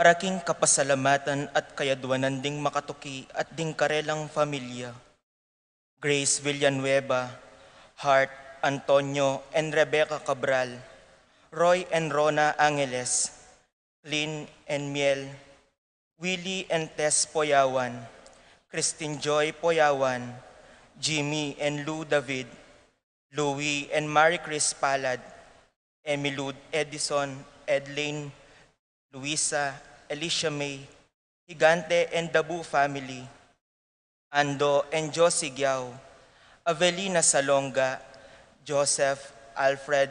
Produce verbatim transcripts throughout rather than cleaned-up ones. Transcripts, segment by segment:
Para king kapasalamatan at kayadwanan ding makatuki at ding karelang familia, Grace Villanueva, Heart, Antonio and Rebecca Cabral, Roy and Rona Angeles, Lynn and Miel, Willie and Tess Poyawan, Christine Joy Poyawan, Jimmy and Lou David, Louie and Marie Chris Palad, Emilud Edison, Edlin, Luisa, Alicia May, Higante and Dabu family, Ando and Josie Giao, Avelina Salonga, Joseph, Alfred,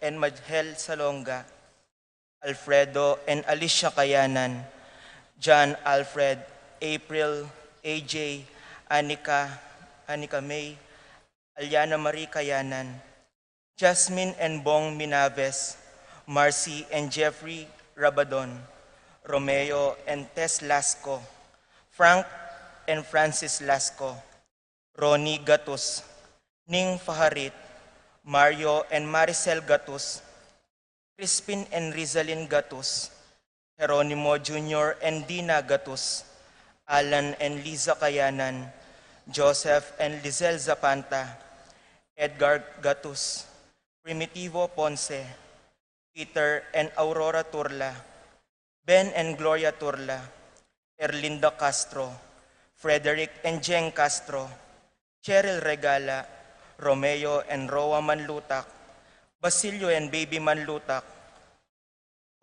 and Majhel Salonga, Alfredo and Alicia Kayanan, John Alfred, April, A J, Anika, Anika May, Aliana Marie Kayanan, Jasmine and Bong Minaves, Marcy and Jeffrey Rabadon, Romeo and Tess Lasco, Frank and Francis Lasco, Ronnie Gatus, Ning Faharit, Mario and Maricel Gatus, Crispin and Rizalin Gatus, Jeronimo Junior and Dina Gatus, Alan and Liza Kayanan, Joseph and Lizelle Zapanta, Edgar Gatus, Primitivo Ponce, Peter and Aurora Turla, Ben and Gloria Turla, Erlinda Castro, Frederick and Jeng Castro, Cheryl Regala, Romeo and Roa Manlutak, Basilio and Baby Manlutak,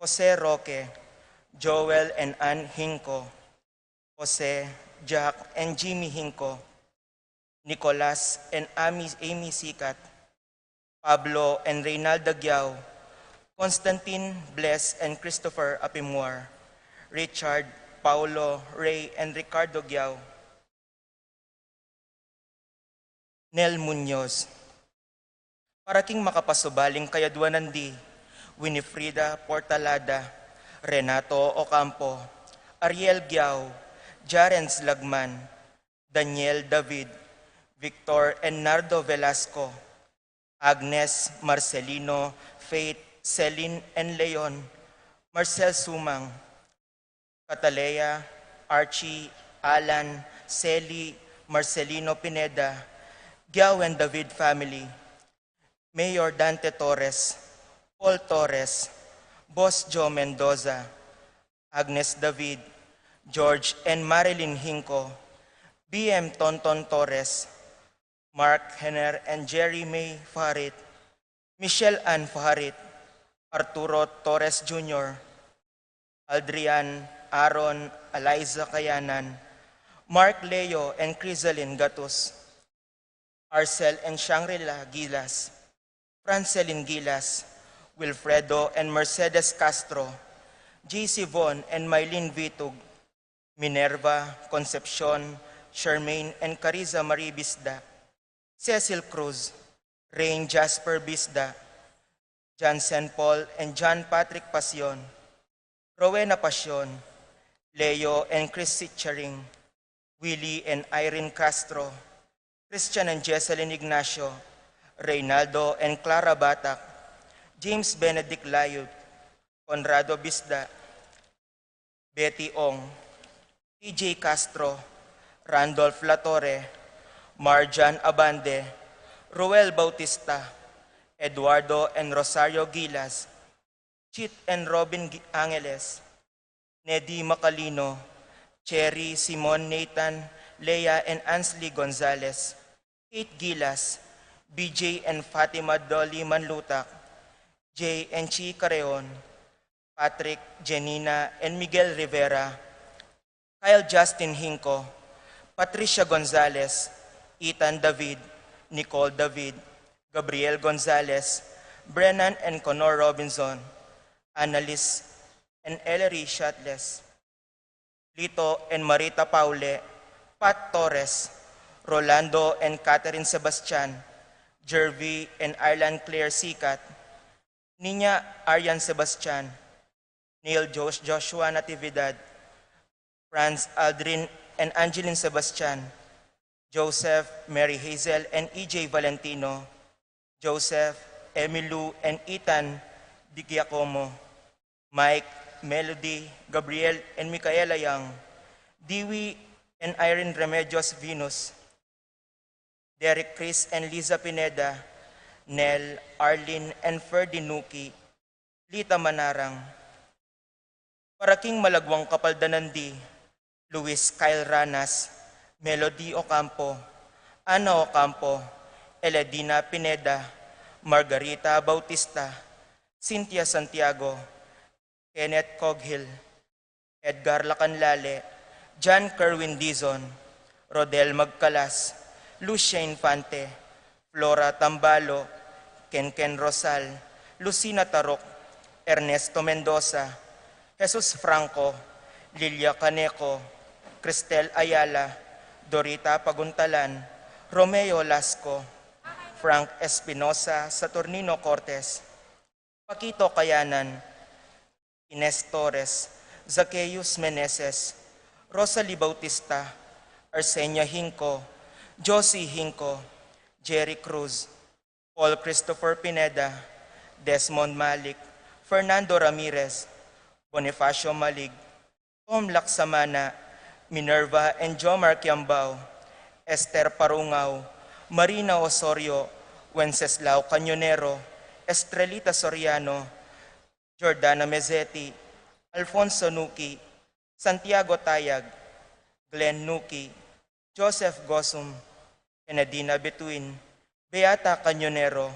Jose Roque, Joel and Ann Hinco, Jose, Jack and Jimmy Hinco, Nicolas and Amy, Amy Sikat, Pablo and Reynalda Giao, Constantine, Bless and Christopher Apimwar, Richard, Paulo, Ray and Ricardo Giao, Nel Muñoz. Para king makapasubaling kayadwanan di, Winifrida Portalada, Renato Ocampo, Ariel Giao, Jarens Lagman, Daniel David, Victor and Nardo Velasco, Agnes, Marcelino, Faith, Celine and Leon, Marcel Sumang, Catalea, Archie, Alan, Celi, Marcelino Pineda, Giao and David family, Mayor Dante Torres, Paul Torres, Boss Joe Mendoza, Agnes David, George and Marilyn Hinco, B M Tonton Torres, Mark Henner and Jerry May Faharit, Michelle Ann Faharit, Arturo Torres Junior, Aldrian, Aaron, Eliza Kayanan, Mark Leo and Crisalin Gatus, Arcel and Shangri-La Gilas, Francelin Gilas, Wilfredo and Mercedes Castro, J C Von and Mylene Vitug, Minerva, Concepcion, Charmaine and Carissa Marie Bisda, Cecil Cruz, Rain Jasper Bisda, Jansen Paul and John Patrick Pasion, Rowena Pasion, Leo and Chrissy Charing, Willie and Irene Castro, Christian and Jesselyn Ignacio, Reynaldo and Clara Batak, James Benedict Layud, Conrado Bisda, Betty Ong, T J Castro, Randolph Latorre, Marjan Abande, Ruel Bautista, Eduardo and Rosario Gilas, Chit and Robin Gi-, Angeles, Nedi Macalino, Cherry, Simon, Nathan, Lea and Ansley Gonzalez, Kate Gilas, B J and Fatima Dolly Manlutak, Jay and Chi Careon, Patrick, Jenina and Miguel Rivera, Kyle Justin Hinco, Patricia Gonzalez, Ethan David, Nicole David, Gabriel Gonzalez, Brennan and Connor Robinson, Annalise and Ellery Shatles, Lito and Marita Paule, Pat Torres, Rolando and Catherine Sebastian, Jervy and Arlan Claire Sikat, Nina Aryan Sebastian, Neil Jos-, Joshua Natividad, Franz Aldrin and Angeline Sebastian, Joseph, Mary Hazel and E J Valentino, Joseph, Emilu and Ethan Di Giacomo, Mike, Melody, Gabriel and Micaela Yang, Dewey and Irene Remedios Venus, Derek, Chris and Liza Pineda, Nel, Arlene and Ferdy Nuki, Lita Manarang. Para king malagwang kapaldanan di, Luis Kyle Ranas, Melody Ocampo, Ana Ocampo, Eledina Pineda, Margarita Bautista, Cynthia Santiago, Kenneth Coghill, Edgar Lacanlale, John Kerwin Dizon, Rodel Magcalas, Lucia Infante, Flora Tambalo, Kenken Rosal, Lucina Tarok, Ernesto Mendoza, Jesus Franco, Lilia Caneco, Cristel Ayala, Dorita Paguntalan, Romeo Lasco, Frank Espinosa, Saturnino Cortes, Paquito Kayanan, Ines Torres, Zacchaeus Meneses, Rosalie Bautista, Arsenia Hinco, Josie Hinco, Jerry Cruz, Paul Christopher Pineda, Desmond Malik, Fernando Ramirez, Bonifacio Malig, Tom Laksamana, Minerva and Jomar Kiambao, Esther Parungao, Marina Osorio, Wenceslao Cañonero, Estrelita Soriano, Jordana Mezzetti, Alfonso Nuki, Santiago Tayag, Glenn Nuki, Joseph Gosum, Enadina Betuin, Beata Cañonero,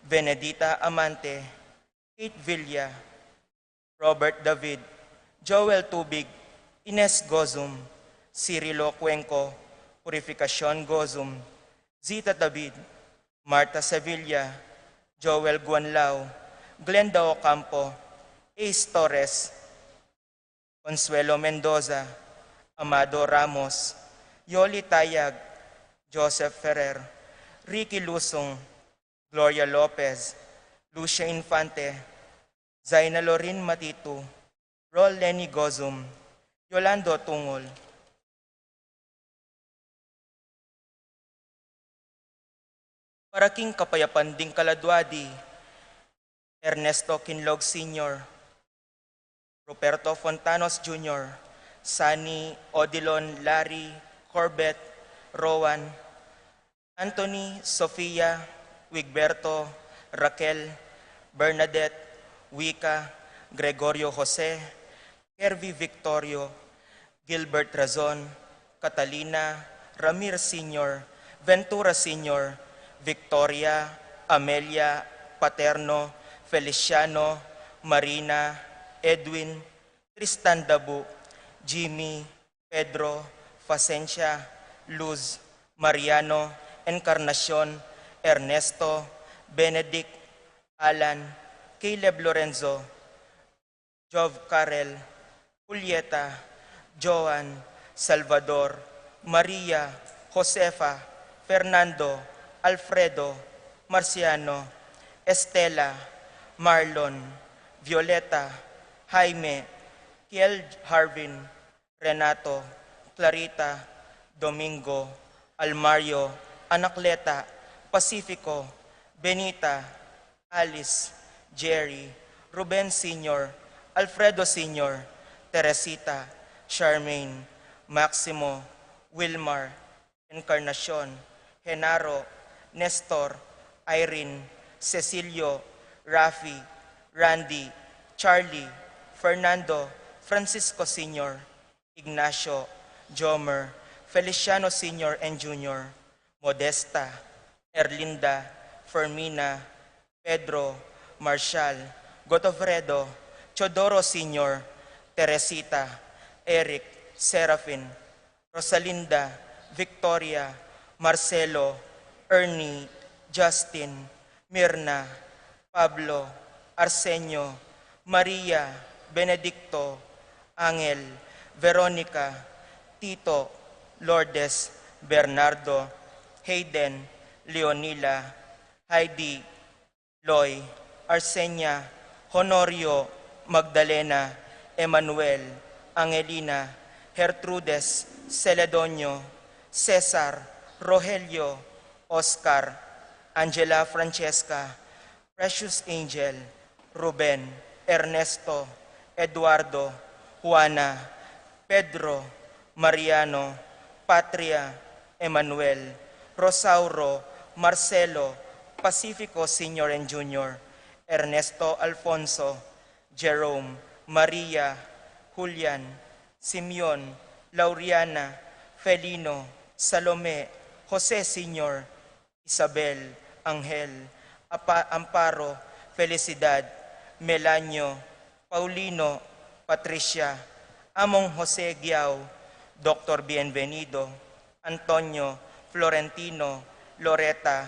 Benedita Amante, Kate Villa, Robert David, Joel Tubig, Ines Gozum, Cirilo Cuenco, Purificacion Gozum, Zita David, Martha Sevilla, Joel Guanlao, Glenda Ocampo, Ace Torres, Consuelo Mendoza, Amado Ramos, Yoli Tayag, Joseph Ferrer, Ricky Lusung, Gloria Lopez, Lucia Infante, Zaina Lorin Matitu, Rol Lenny Gozum, Yolando Tungol. Para king kapayapan ding kaladua di, Ernesto Kinlog Senior, Ruperto Fontanos Junior, Sunny, Odilon, Larry, Corbett, Rowan, Anthony, Sofia, Wigberto, Raquel, Bernadette, Wika, Gregorio Jose, Kervy Victorio, Gilbert Razon, Catalina, Ramir Senior, Ventura Senior, Victoria, Amelia, Paterno, Feliciano, Marina, Edwin, Tristan Dabu, Jimmy, Pedro, Facencia, Luz, Mariano, Encarnacion, Ernesto, Benedict, Alan, Caleb Lorenzo, Jov Carel, Julieta, Joan, Salvador, Maria, Josefa, Fernando, Alfredo, Marciano, Estela, Marlon, Violeta, Jaime, Kiel Harvin, Renato, Clarita, Domingo, Almario, Anacleta, Pacifico, Benita, Alice, Jerry, Ruben Senior, Alfredo Senior, Teresita, Charmaine, Maximo, Wilmar, Encarnacion, Genaro, Nestor, Irene, Cecilio, Rafi, Randy, Charlie, Fernando, Francisco Senior, Ignacio, Jomer, Feliciano Senior and Junior, Modesta, Erlinda, Fermina, Pedro, Marshall, Godofredo, Teodoro Senior, Teresita, Eric, Serafin, Rosalinda, Victoria, Marcelo, Ernie, Justin, Mirna, Pablo, Arsenio, Maria, Benedicto, Angel, Veronica, Tito, Lourdes, Bernardo, Hayden, Leonila, Heidi, Loy, Arsenia, Honorio, Magdalena, Emmanuel, Angelina, Gertrudes, Celedonio, Cesar, Rogelio, Oscar, Angela Francesca, Precious Angel, Ruben, Ernesto, Eduardo, Juana, Pedro, Mariano, Patria, Emmanuel, Rosauro, Marcelo, Pacifico Senior and Junior, Ernesto Alfonso, Jerome, Maria, Julian, Simeon, Lauriana, Felino, Salome, Jose Senior, Isabel, Angel, Apa-, Amparo, Felicidad, Melanio, Paulino, Patricia, Among Jose Guiao, Doktor Bienvenido, Antonio, Florentino, Loreta,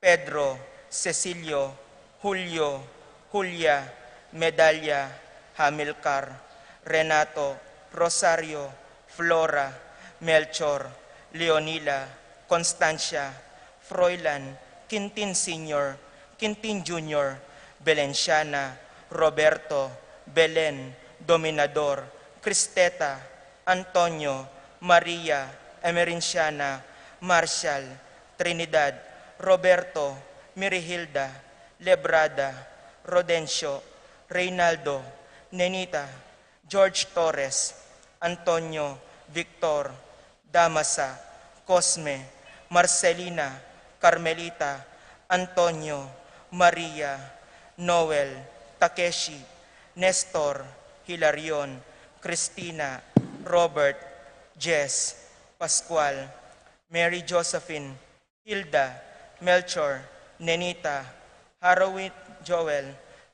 Pedro, Cecilio, Julio, Julia, Medalia, Hamilcar, Renato, Rosario, Flora, Melchor, Leonila, Constancia, Froilan, Quintin Senior, Quintin Junior, Belenciana, Roberto, Belen, Dominador, Cristeta, Antonio, Maria, Emerenciana, Marshall, Trinidad, Roberto, Mirihilda, Lebrada, Rodencio, Reynaldo, Nenita, George Torres, Antonio, Victor, Damasa, Cosme, Marcelina, Carmelita, Antonio, Maria, Noel, Takeshi, Nestor, Hilarion, Cristina, Robert, Jess, Pascual, Mary Josephine, Hilda, Melchor, Nenita, Harold, Joel,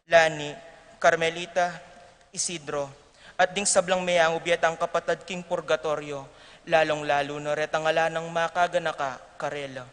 Lani, Carmelita, Isidro, at ding sablang meyangu bie tang kapatad king purgatoryo, lalung-lalu na retang ala nang makaganaka karela.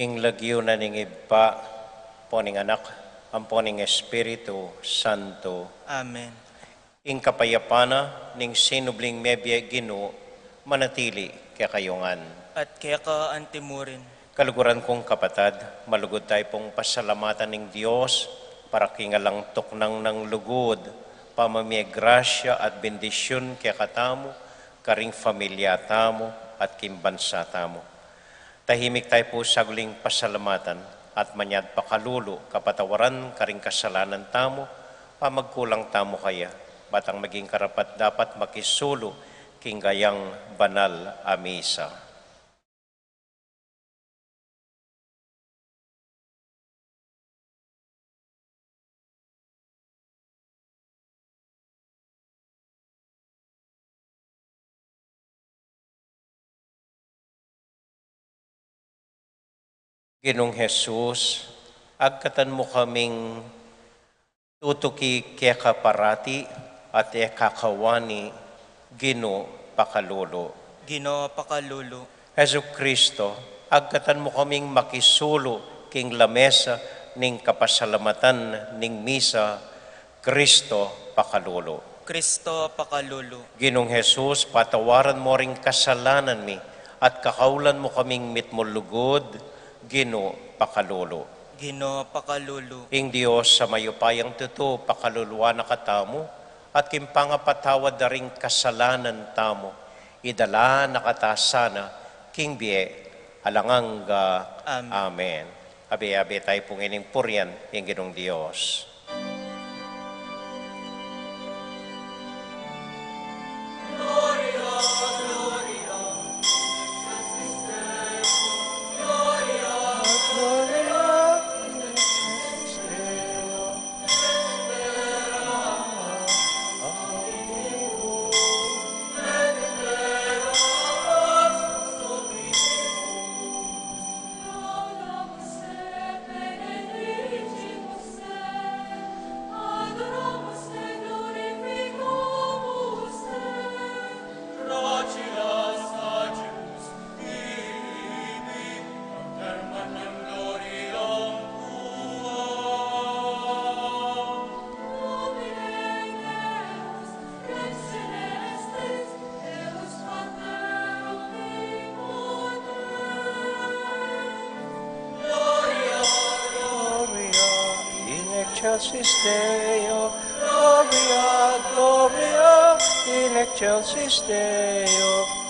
Ing lagyu na ning Ibpa, ampo ning Anak, ampo ning Espiritu Santo. Amen. Ing kapayapan na ning sinubling mebie, Ginu, manatili kekayu ngan. At keka antimurin. Kaluguran kung kapatad, malugud tayu pung pasalamatan ning Dios para king alang tuknang nang lugud, pamamie grasya at bendisyun kekatamu, karing familia tamu, at king bansa tamu. Tahimik tayu pu saguling pasalamatan at manyad pakalulu, kapatawaran karing kasalanan tamu, pamagkulang tamu kaya, batang maging karapat-dapat makisulu king gayang banal a misa. Ginung Jesus, agkatan mu kaming tutuki keka parati at e kakawani, Ginu, pakalulu. Ginu, pakalulu. Jesucristo, agkatan mu kaming makisulu king lamesa ning kapasalamatan ning misa, Cristo, pakalulu. Cristo, pakalulu. Ginung Jesus, patawaran mu ring kasalanan mi at kakaulan mu kaming mitmung lugud, Ginu, pakalulu. Ginu, pakalulu. Ing Dios a mayupayang tutu pakaluluan na katamu, at king pangapatawad da ring kasalanan tamu, idala na kata sana king bie alang angga. Amen. Amen. Abe-abe tayu pu ngening purian ing Ginung Dios. Gloria in excelsis Deo, Gloria, Gloria in excelsis Deo.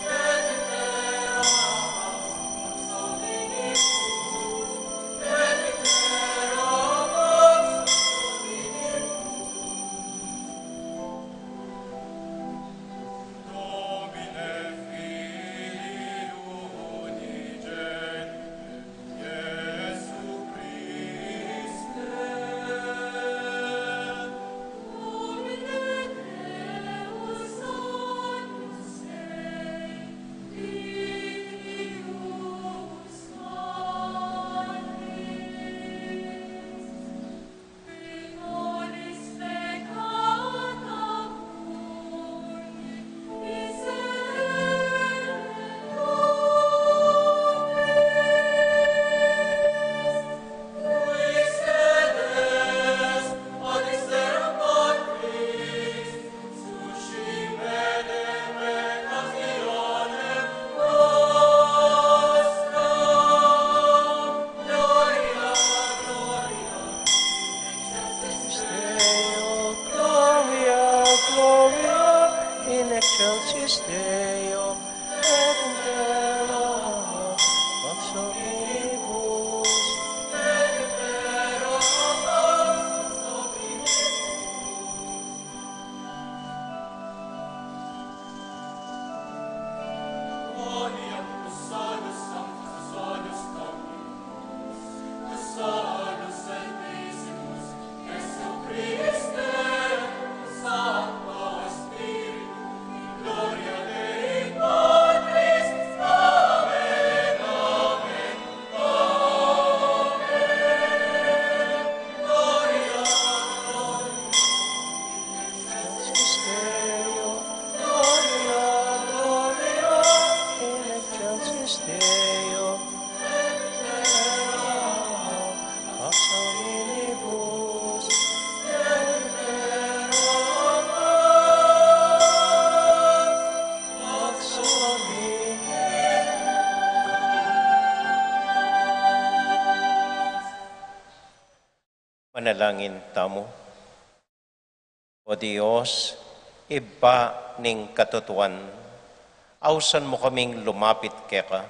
Manalangin tamu. O Dios, Ibpa ning katutuan, ausan mu kaming lumapit keka,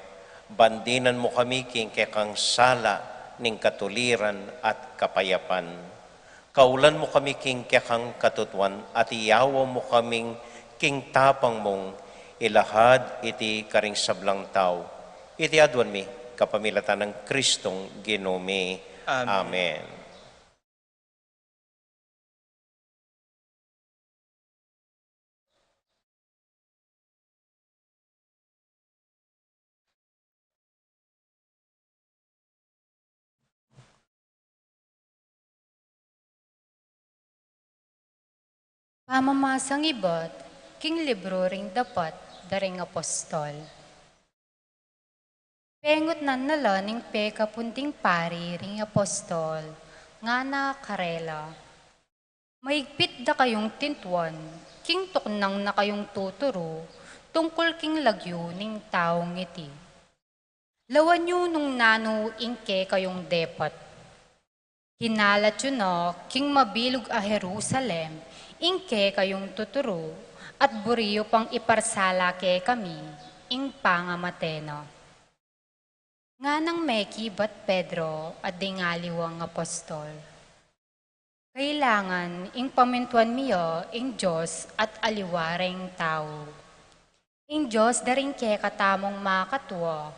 bandinan mu kami king kekang sala ning katuliran at kapayapan. Kaulan mu kami king kekang katutuan at iyawa mu kaming king tapang mung ilahad iti karing sablang tau. Iti aduan mi kapamilatan nang Kristong Ginu mi. Amen. Amen. Pamamasang ibat king libru ring Dapat da ring Apostol. Pengutnan na la ning pekapunding pari ring apostol, ngana karela, "Maigpit da kayung tintuan, king tuknang na kayung tuturu tungkul king lagyu ning taung iti. Lawan yu nung nanu ing kekayung depat. Kinalat yu na king mabilug a Jerusalem ing kekayung tuturu, at buri yu pang iparsala kekami ing pangamate na." Nganang mekibat Pedro at ding aliwang apostol, "Kailangan ing pamintuan mi ya ing Dios at aliwa reng tau. Ing Dios da ring kekatamung makatua,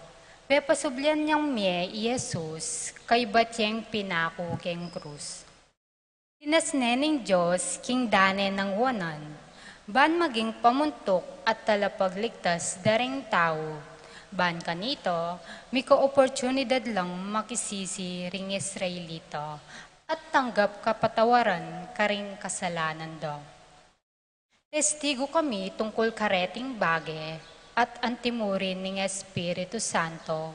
pepasublian yang mie i Jesus kaybat yeng pinaku keng krus. Tinas ne ning Dios king dane nang wanan, ban maging pamuntuk at talapagligtas da ring tau. Ban kanita, mika-oportunidad lang makisisi ring Israelita at tanggap kapatawaran karing kasalanan da. Testigu kami tungkul kareting bage at antimurin ning Espiritu Santo,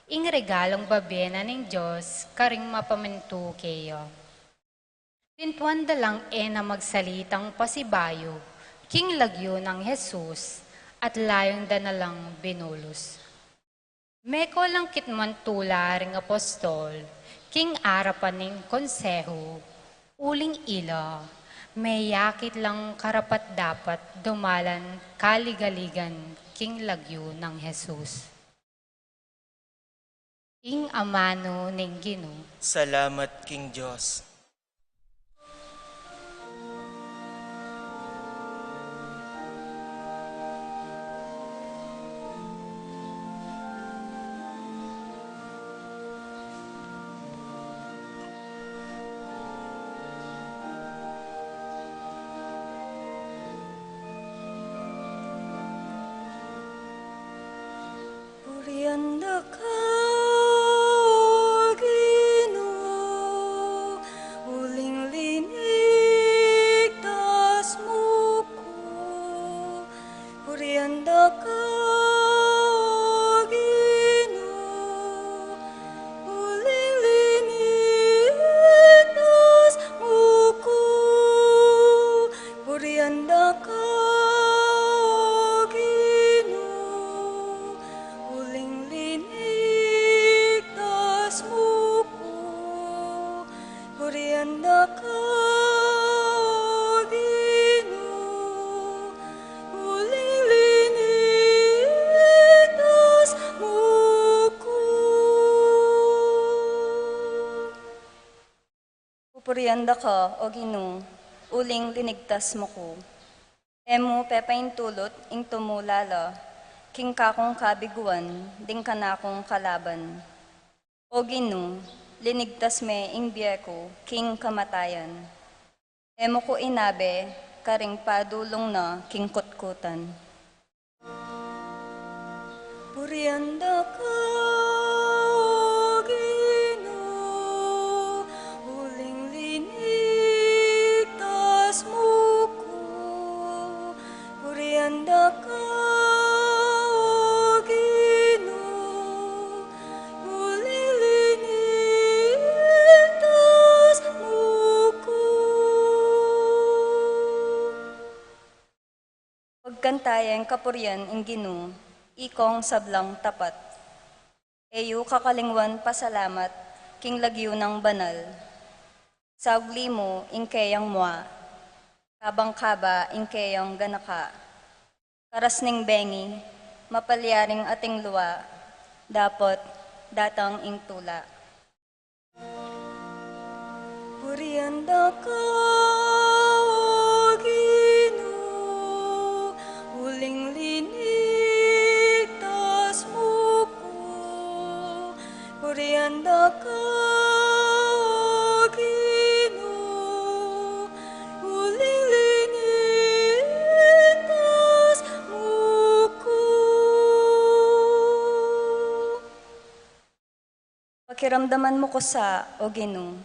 ing regalung babie na ning Dios karing mapamintu keya." Tintuan da lang e na magsalitang pasibayu king lagyu nang Jesus at layun da na lang binulus. Meko lang kitman tula ring apostol king arapan ning konsehu, uling ila meyakit lang karapat-dapat dumalan kaligaligan king lagyu nang Jesus. Ing amanu ning Ginu. Salamat king Dios. Purian da ka, O Ginu, uling linigtas mu ku. Purian da ka, O Ginu, uling linigtas mu ku. Purian da ka, O Ginu, uling linigtas mu ku. Purian da ka, O Ginu, uling linigtas mu ku. Pupurian da ka, O Ginu, uling linigtas mu ku. E mu pepaintulut ing tumula la king kakung kabiguan ding kanakung kalaban. O Ginu, linigtas me ing bie ku king kamatayan. E mu ku inabe karing padulung na king kutkutan. Purian da ka, O Ginu, uling linigtas mu ku. Purian da ka, O Ginu, uling linigtas mu ku. Pagkanta yang kapurian ing Ginu, ikong sablang tapat. E yu kakalingwan pasalamat king lagyu nang banal. Saugli mu ing keyang mua, kabang kaba ing keyang ganaka. Karas ning bengi, mapalyaring ating lua, dapot datang ing tula. Purian da ka, O Ginu, uling linigtas mu ku. Purian da ka, O Ginu, uling linigtas mu ku. Pakiramdaman mu ku sa, O Ginu,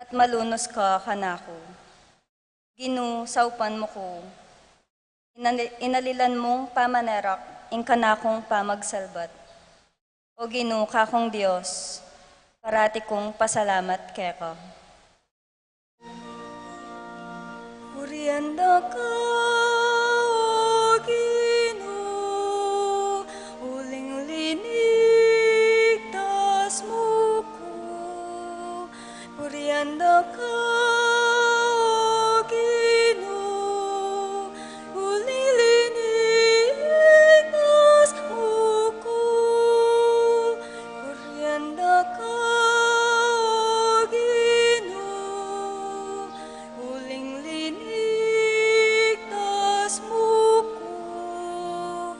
at malunus ka kanaku. Ginu, saupan mu ku. Inali-, inalilan mung pamanerak ing kanakung pamagsalbat. O Ginu, kakung Dios, parati kung pasalamat keka. Purian da ka, O Ginu, uling linigtas mu ku. Purian da ka, O Ginu, uling linigtas mu ku. Purian da ka, O Ginu, uling linigtas mu ku.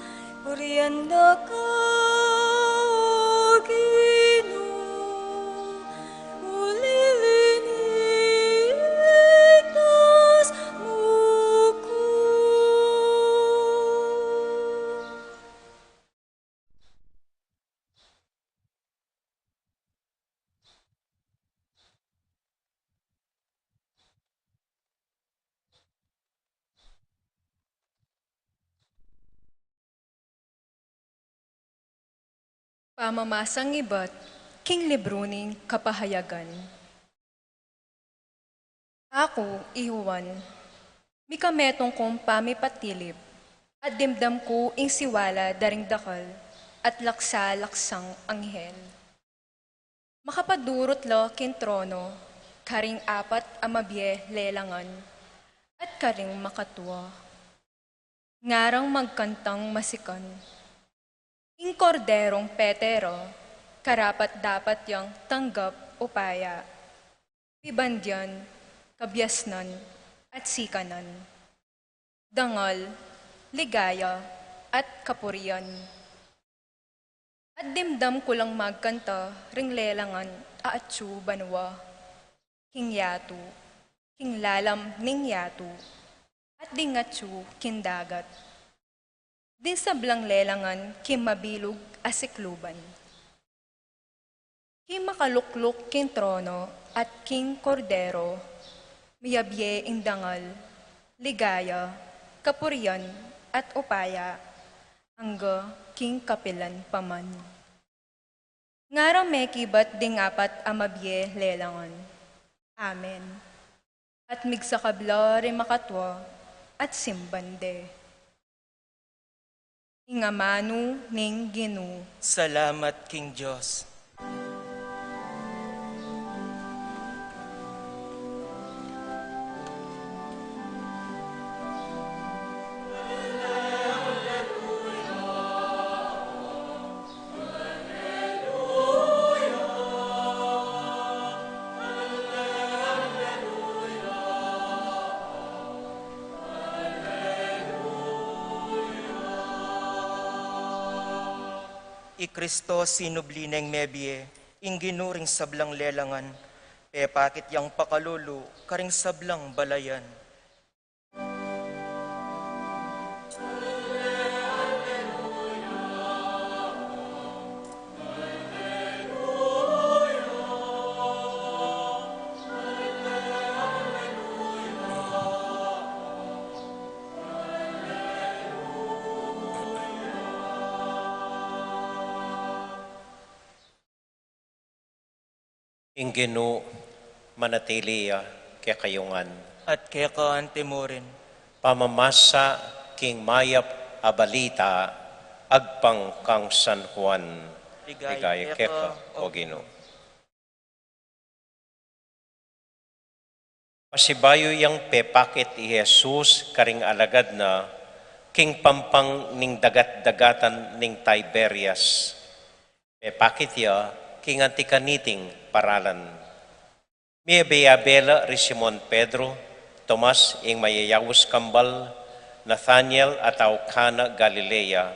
Purian da ka, O Ginu, uling linigtas mu ku. Pamamasang ibat king libru ning Kapahayagan. Aku, i Juan, mika metung kung pamipatilib, at dimdam ku ing siwala da ring dakal at laksa-laksang anghel. Makapadurut la king trono karing apat a mabie lelangan at karing makatua. Ngarang magkantang masikan. Ing Korderong pete ra, karapat-dapat yang tanggap upaya, pibandian, kabiasnan, at sikanan, dangal, ligaya, at kapurian. At dimdam ku lang magkanta ring lelangan a atsu banua, king yatu, king lalam ning yatu, at ding atsu king dagat. Ding sablang lelangan king mabilug a sikluban. King makalukluk king trono at king Kordero, miyabie ing dangal, ligaya, kapurian, at upaya, angga king kapilan pa man. Ngarang mekibat ding apat a mabie lelangan, "Amen." At migsakab la ring makatua at simban de. Ing amanu ning Ginu. Salamat king Dios. I Kristo sinubli neng mebie, ing Ginu ring sablang lelangan, pepakit yang pakalulu karing sablang balayan. Ing Ginu manatili ya kekayu ngan. At keka antimurin. Pamamasa king mayap a balita agpang kang San Juan. Ligaya keka, O Ginu. Pasibayu yang pepakit i Jesus karing alagad na king pampang ning dagat-dagatan ning Tiberias. Pepakit ya king anti kaniting paralan. Miyabe-yabe la ri Simon Pedro, Tomas ing mayayaus kambal, Nathaniel at tau Cana Galilea,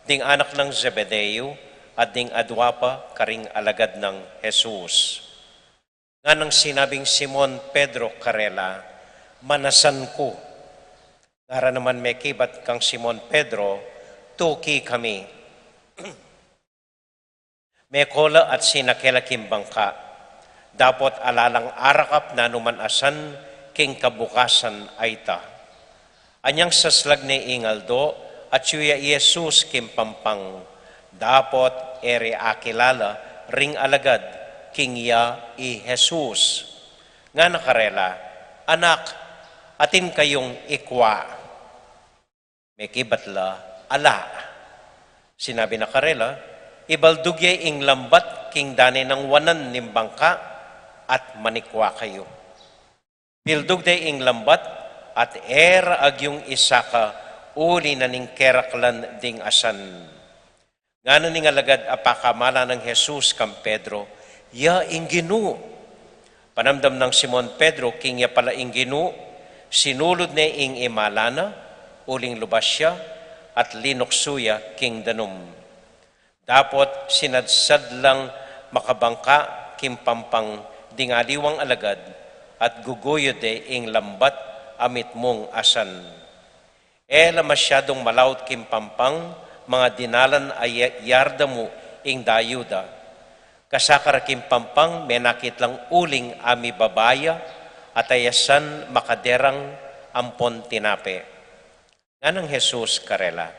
ding anak nang Zebedeo, at ding adua pa karing alagad nang Jesus. Nganang sinabing Simon Pedro karela, "Manasan ku." Ngara naman mekibat kang Simon Pedro, "Tuki kami." Meko la at sinake la king bangka, dapot ala lang arakap nanu man asan king kabukasan a ita. Anyang saslag ne ing aldo, atyu ya i Jesus king pampang, dapot e re akilala ring alagad king iya i Jesus. Ngana karela, "Anak, atin kayung ikua." Mekibat la, "Ala." Sinabi na karela, "Ibaldug ye ing lambat king dane nang wanan ning bangka at manikua kayu." Bildug de ing lambat at e ra agyung isaka uli na ning keraklan ding asan. Ngana ning alagad a pakamala nang Jesus kang Pedro, "Ya ing Ginu." Panamdam nang Simon Pedro king ya pala ing Ginu, sinulud ne ing imala na, uling lubas ya, at linuksu ya king danum. Dapot sinadsad lang makabangka king pampang ding aliwang alagad, at guguyud de ing lambat a mitmung asan. E la masyadung malaut king pampang, mga dinalan a ya-, yarda mu ing dayu da. Kasaka ra king pampang, menakit lang uling a mibaba ya, at ayasan makaderang ampon tinape. Nganang Jesus karela,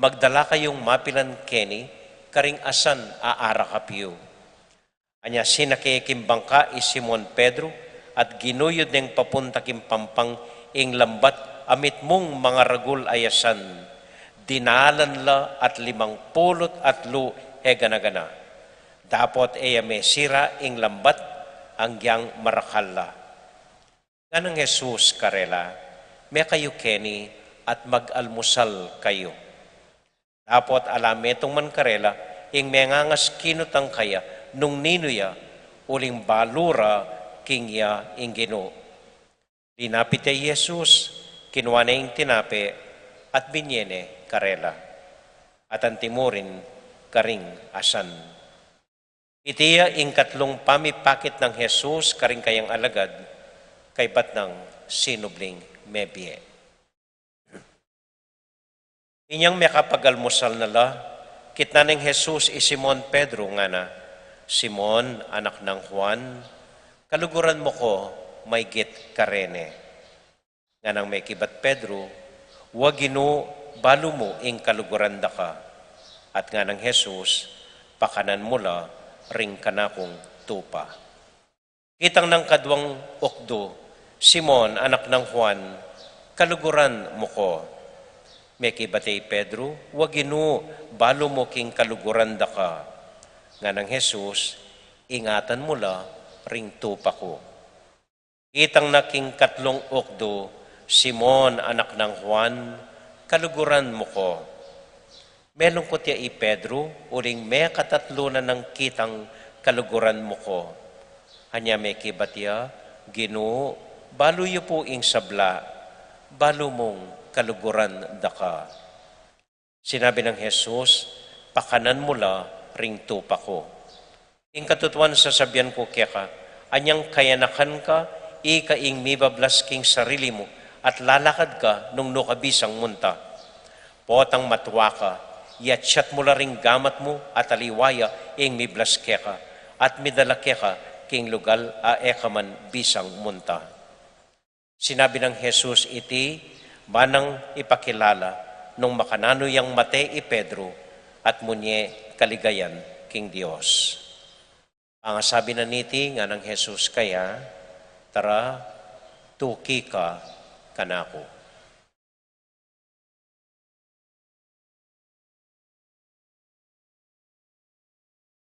"Magdala kayung mapilan keni karing asan a arakap yu." Anya sinake king bangka i Simon Pedro, at ginuyud neng papunta king pampang ing lambat a mitmung mangaragul a yasan. Dinalan la at limang pulu't atlu e gana-gana. Dapot e ya mesira ing lambat anggyang marakal la. Nganang Jesus karela, "Mekayu keni at mag-almusal kayu." Dapot ala metung man karela ing mengangas kinutang kaya nung ninu ya, uling balu ra king ya ing Ginu. Linapit ya i Jesus, kinua ne ing tinape, at binye ne karela. At anti mu rin karing asan. Iti ya ing katlung pamipakit nang Jesus karing kayang alagad, kaybat nang sinubling mebie. Inyang mekapag-almusal na la, kitnan neng Jesus i Simon Pedro, ngana, "Simon, anak nang Juan, kaluguran mu ku maygit kareni?" Nganang mekibat Pedro, "Wa Ginu, balu mu ing kaluguran da ka." At nganang Jesus, "Pakanan mu la ring kanakung tupa." Kitang nang kaduang ukdu, "Simon, anak nang Juan, kaluguran mu ku?" Mekibat ya i Pedro, "Wa Ginu, balu mu king kaluguran da ka." Nganang Jesus, "Ingatan mu la ring tupa ku." Kitang na king katlung ukdu, "Simon, anak nang Juan, kaluguran mu ku?" Melungkut ya i Pedro, uling mekatatlu na nang kitang "Kaluguran mu ku." Anya mekibat ya, "Ginu, balu yu pu ing sabla, balu mung kaluguran da ka." Sinabi nang Jesus, "Pakanan mu la ring tupa ku." Ing katutuan sasabian ku keka, anyang kayanakan ka, ika ing mibablas king sarili mu, at lalakad ka nung nu ka bisang munta. Potang matua ka, yatsat mu la ring gamat mu, at aliwa ya ing miblas keka, at midala keka king lugal a e ka man bisang munta. Sinabi nang Jesus iti, ba nang ipakilala nung makananu yang mate i Pedro, at munye kaligayan king Dios. Pangasabi na niti, nganang Jesus kaya, "Tara, tuki ka kanaku."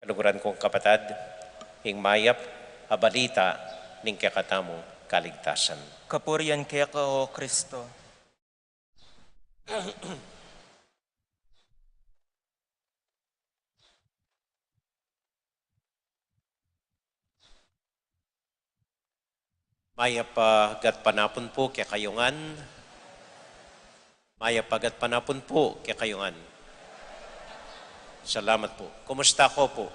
Kaluguran kung kapatad, ing mayap a balita ning kekatamung kaligtasan. Kapurian keka, O Kristo. Mayap a gatpanapun pu kekayu ngan. Mayap a gatpanapun pu kekayu ngan. Salamat pu. Kumusta ko pu?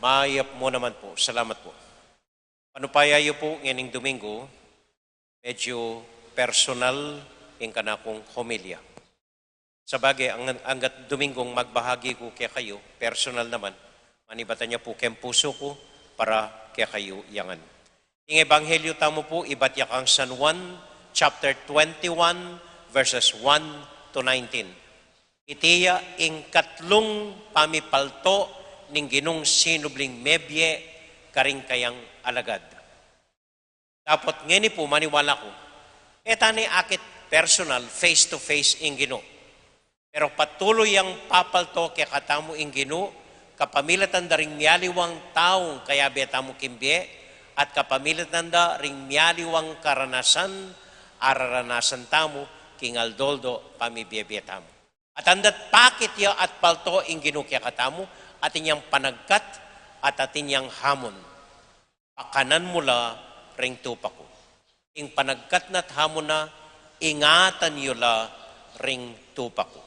Mayap mu naman pu. Salamat pu. Panupaya yu pu ngening Domingo, medyu personal ing kanakung homilya. Sabagay, ang, anggat Domingong magbahagi ku kekayu, personal naman, manibatan ya pu keng pusu ku para kekayu ya ngan. Ing ebanghelyu tamu pu ibat ya kang San Juan, chapter twenty-one, verses one to nineteen. Iti ya ing katlung pamipalto ning Ginung sinubling mebie karing kayang alagad. Dapot ngeni pu maniwala ku, e ta ne akit personal, face to face ing Ginu. Pero patuloy yang papalto kekatamu ing Ginu, kapamilatan da ring mialiwang taung kayabe tamu king bie, at kapamilatan da ring mialiwang karanasan a raranasan tamu king aldo-aldo pamibiebie tamu. At andat pakit ya at palto ing Ginu kekatamu, atin yang panagkat at atin yang hamon. Pakanan mu la ring tupa ku. Ing panagkat na't hamon na, ingatan yu la ring tupa ku.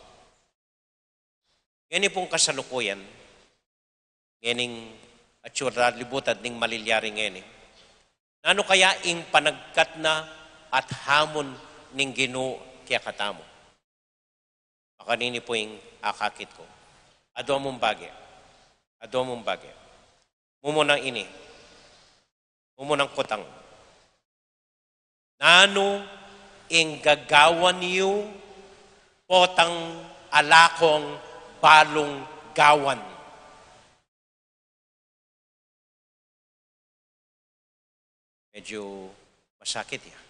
Ngeni pung kasalukuyan, ngening atsu da libutan ning malilyari ngeni. Nanu kaya ing panagkat na at hamon ning Ginu kekatamu? Makanini pu ing akakit ku. Adwa mung bage. Adwa mung bage. Mumuna ini. Mumunang kutang. Nanu ing gagawan yu potang ala kong balung gawan? Medyu masakit ya.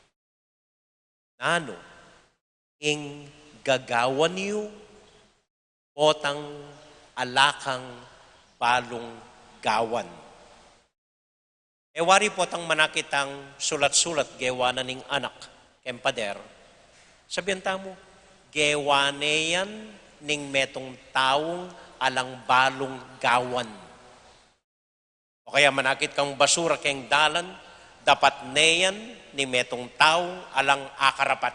Nanu ing gagawan yu potang ala kang balung gawan? E wari potang manakit tang sulat-sulat gewa na ning anak keng pader, sabian tamu, gewa ne yan ning metung taung alang balung gawan. O kaya manakit kang basura keng dalan, dapat ne yan ning metung taung alang akarapat.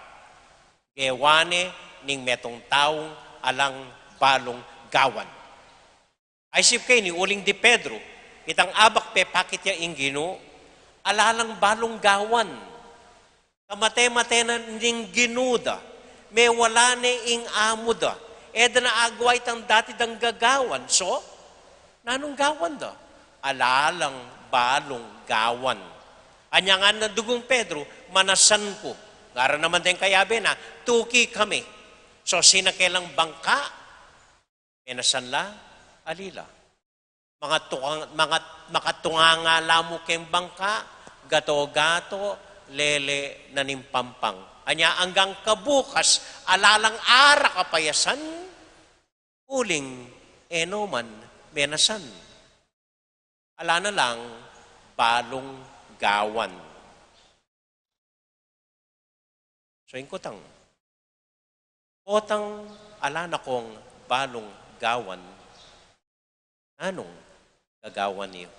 Gewa ne ning metung taung alang balung gawan. Aisip ke ini, uling di Pedro, itang abak pepakit ya ing Ginu, ala lang balung gawan. Kamate-mate na ning Ginu da, mewala ne ing amu da, e da na agawa itang dati dang gagawan, so, nanung gawan da? Ala lang balung gawan. Anya ngana nang dugung Pedro, manasan ku. Ngara naman deng kayabe na, tuki kami. So, sina ke lang bangka, menasan la, ali la. Makatunga-, maka-, makatunganga la mu keng bangka, gato-gato, lele na ning pampang. Anya anggang kabukas, ala lang arak a payasan, uling e no man menasan. Ala na lang balung gawan. So, ing kutang, potang ala na kong balung gawan, nanung gagawan yu?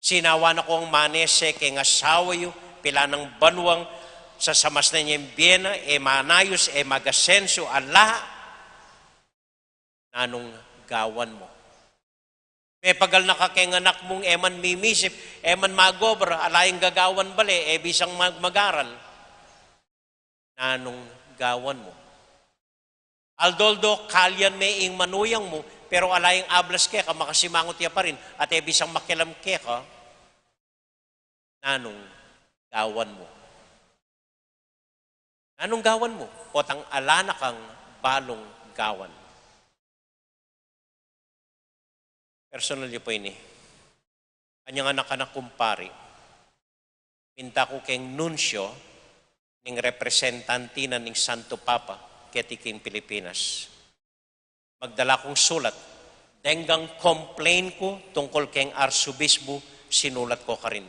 Sinawa na kong manese keng asawa yu, pilan nang banuang sasamas na ing bie na, e manayus, e magasensu, ala, nanung gawan mu? Mepagal na ka keng anak mung e man mimisip, e man mag-obra, ala ing gagawan bale, e bisang mag-, mag-aral. Nanung gawan mu? Aldo-aldo, kalian me ing manuyang mu, pero ala ing ablas keka, makasimangot ya pa rin, at e bisang makialam keka. Nanung gawan mu? Nanung gawan mu? Potang ala na kang balung gawan. Personal yu pu ini. Anyang anak-anak kumpari, minta ku keng nunsyo ning representanti na ning Santo Papa keti king Pilipinas. Magdala kung sulat, denggang complain ku tungkul keng arsobisbu, sinulat ko karin.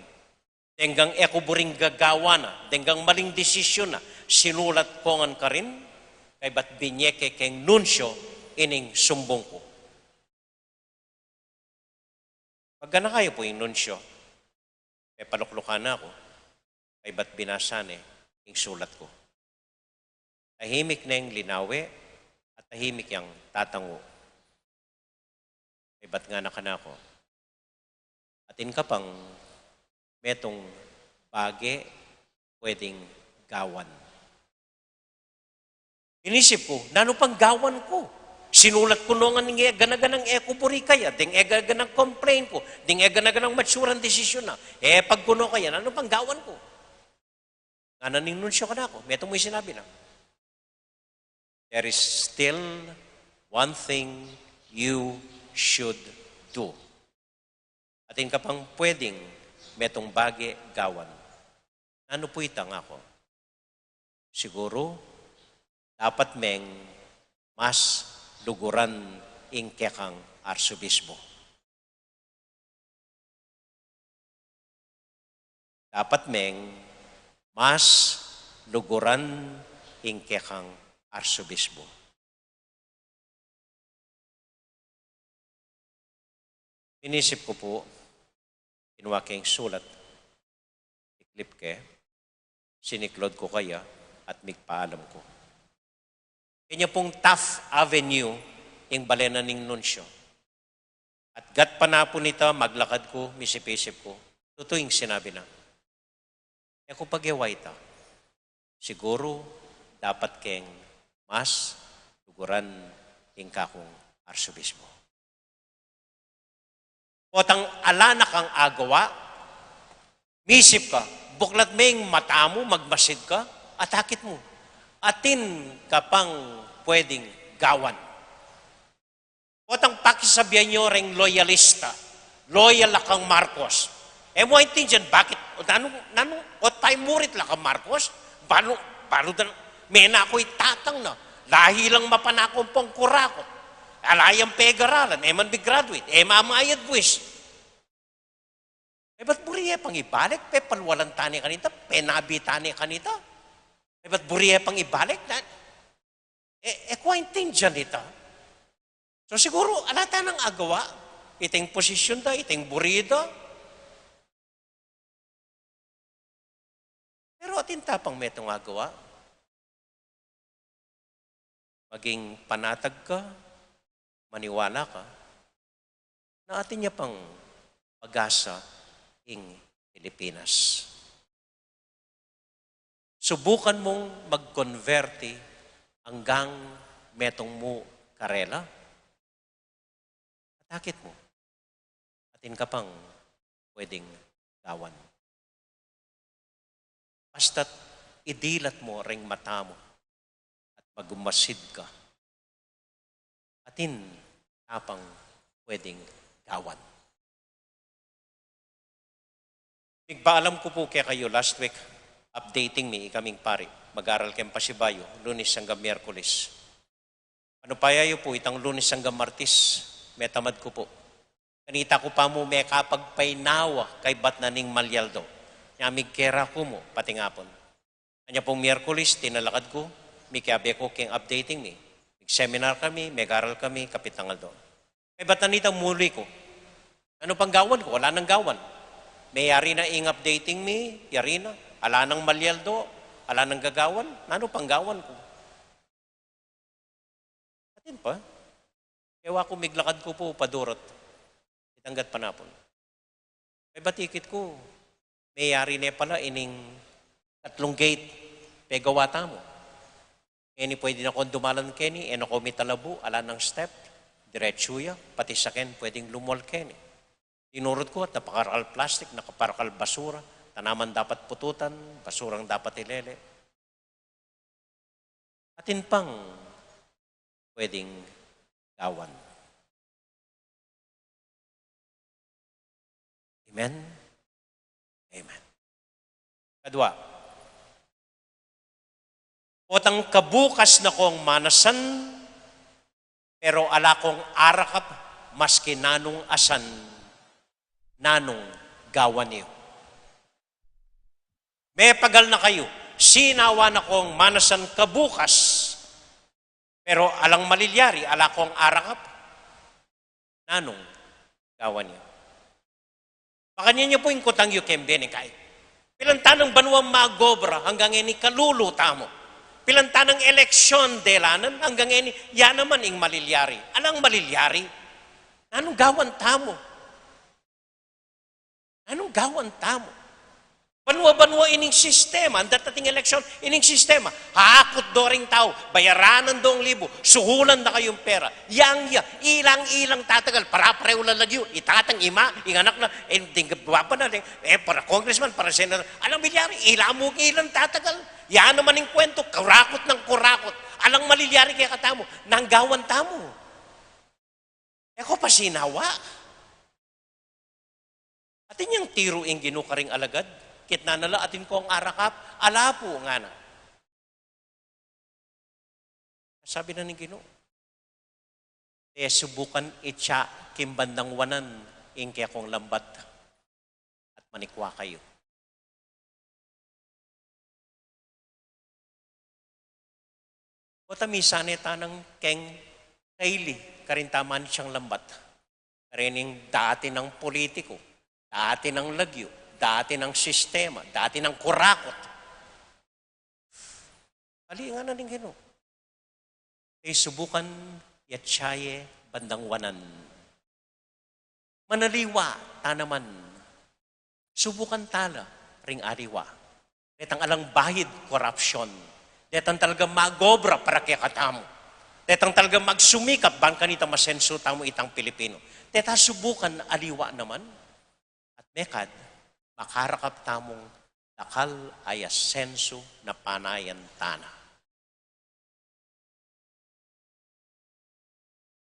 Denggang e ku buring gagawan na, denggang maling desisyun na, sinulat ku ngan karin, kaybat binye ke keng nunsyo ining sumbung ku. Pagganaka yu pu ing nunsyo, pepaluklukan na ku, kaybat binasa ne ing sulat ku. Tahimik neng linawe at tahimik yang tatangu. Kaybat ngana kanaku, atin ka pang metung bage pwedeng gawan. Inisip ku, nanu pang gawan ku? Sinulat ku no ngan ing e gana-ganang e ku buri kaya, ding e gana-ganang complain ku, ding e gana-ganang matsurang desisyun na. E pag ku no kaya, nanu pang gawan ku? Ngana ning nunsyo kanaku, metung mu ing sinabi na, "There is still one thing you should do." Atin ka pang pwedeng metung bage gawan. Nanu pu ita, ngaku? Siguru, dapat meng mas luguran ing kekang arsobisbo. Dapat meng mas luguran ing kekang arsobisbo. Inisip ku pu, kinua ke ing sulat, iklip ke, siniklaud ku kaya, at migpaalam ku. Kanya pung tough avenue ing bale na ning nunsyo. At gatpanapun nita, maglakad ku, misip-isip ku, tutu ing sinabi na. E ku pagewa ita. Siguru, dapat keng mas luguran ing kakung arsobisbo. Potang ala na kang agawa, misip ka, buklat me ing mata mu, magmasid ka, at akit mu, atin ka pang pwedeng gawan. Potang pakisabian yu reng loyalista, loyal la kang Marcos. E mu aintindian bakit, o nanu, nanu, o paimurit la kang Marcos, balu, balu dan, mena ku itatang na, lahi lang mapanakung pangkurakot. Ala yang pegaralan, e man bi-graduate, e mamayad buwis. E bat buri ye pang ibalik, pepalwalan tane kanita, penabi tane kanita. E bat buri ye pang ibalik, na, e, e ku aintindian ita. So siguru, ala tanang agawa, iting posisyun da, iting buri da. Pero atin ta pang metung agawa. Maging panatag ka, maniwala ka, na atin ya pang pag-asa ing Pilipinas. Subukan mung magkonberti anggang metung mu karela. At akit mu, atin ka pang pwedeng gawan. Basta't idilat mu reng mata mu at magmasid ka, atin ka pang pwedeng gawan. Migpaalam ku pu kekayu last week, updating mi, ikaming pari, mag-aral keng pasibayu, Lunes anggang Miyerkules. Panupaya yu pu itang Lunes anggang Martes, metamad ku pu. Kanita ku pa mu mekapagpainawa kaybat na ning malyaldo. Nya migkera ku mu, patingapun. Anya pung Miyerkules, tinalakad ku, mikiabe ku keng updating mi. Mig-seminar kami, megaral kami, kapitang aldo. Kaybat na nita muli ku. Nanu pang gawan ku? Ala nang gawan. Meyari na ing updating mi, yari na. Ala nang malyaldo, ala nang gagawan, nanu pang gawan ku? Atin pa. Kewa ku miglakad ku pu padurut itang gatpanapun. Kaybat ikit ku, meyari ne pala ining tatlung gate pegawa tamu. Ngeni pwede na kong dumalan keni, e na ko mitalabu, ala nang step, diretsu ya, pati saken pwedeng lumual keni. Dinurut ku at napakarakal plastik, nakaparakal basura, tanaman dapat pututan, basurang dapat ilele. Atin pang pwedeng gawan. Amen? Amen. Kadua, potang kabukas na kong manasan, pero ala kong arakap maski nanung asan, nanung gawan yu? E pagal na kayu, sinawa na kong manasan kabukas, pero alang malilyari, ala kong arakap. Nanung gawan yu? Makanyan yu pu ing kutang yu keng bie ning kai. Pilan tanang banua magobra anggang ngeni kalulu tamu. Pilan tanang eleksyon delanan anggang ngeni, ya naman ing malilyari. Alang malilyari. Nanung gawan tamu? Nanung gawan tamu? Banua-banua ining sistema, ing darating eleksyon, ining sistema. Hakut do ring tau, bayaranan dong libu, suhulan da kayung pera. Yang ya, ilang-ilang tatagal, pare-parehu la lagyu, itatang, ima, ing anak na, e, ding gaba na, ding, e, para congressman, para senator. Alang malilyari, ila mu ilang tatagal. Ya naman ing kwentu, kurakut nang kurakut. Alang malilyari kekatamu, nang gawan tamu? E ko pa sinawa. Atin yang tiru ing Ginu karing alagad, kitnan na la, atin kong arakap, ala pu, ngana. Sabi na ning Ginu, e, subukan itsa king bandang wanan ing kekong lambat at manikwa kayu. O't amisan e tanang keng kaili karin taman itsang lambat. Karin ing dati nang politiku, dati nang lagyu, dati nang sistema, dati nang kurakut. Ali, ngana ning Ginu, e, subukan ya itsa ye bandang wanan. Manaliwa ta naman. Subukan tala ring aliwa. Detang alang bahid, korapsyon. Detang talagang magobra para kekatamu. Detang talagang magsumikap ban kanita masensu tamu itang Pilipino. Deta subukan aliwa naman. At mekad, makarakap tamung dakal a asensu na panayan tana.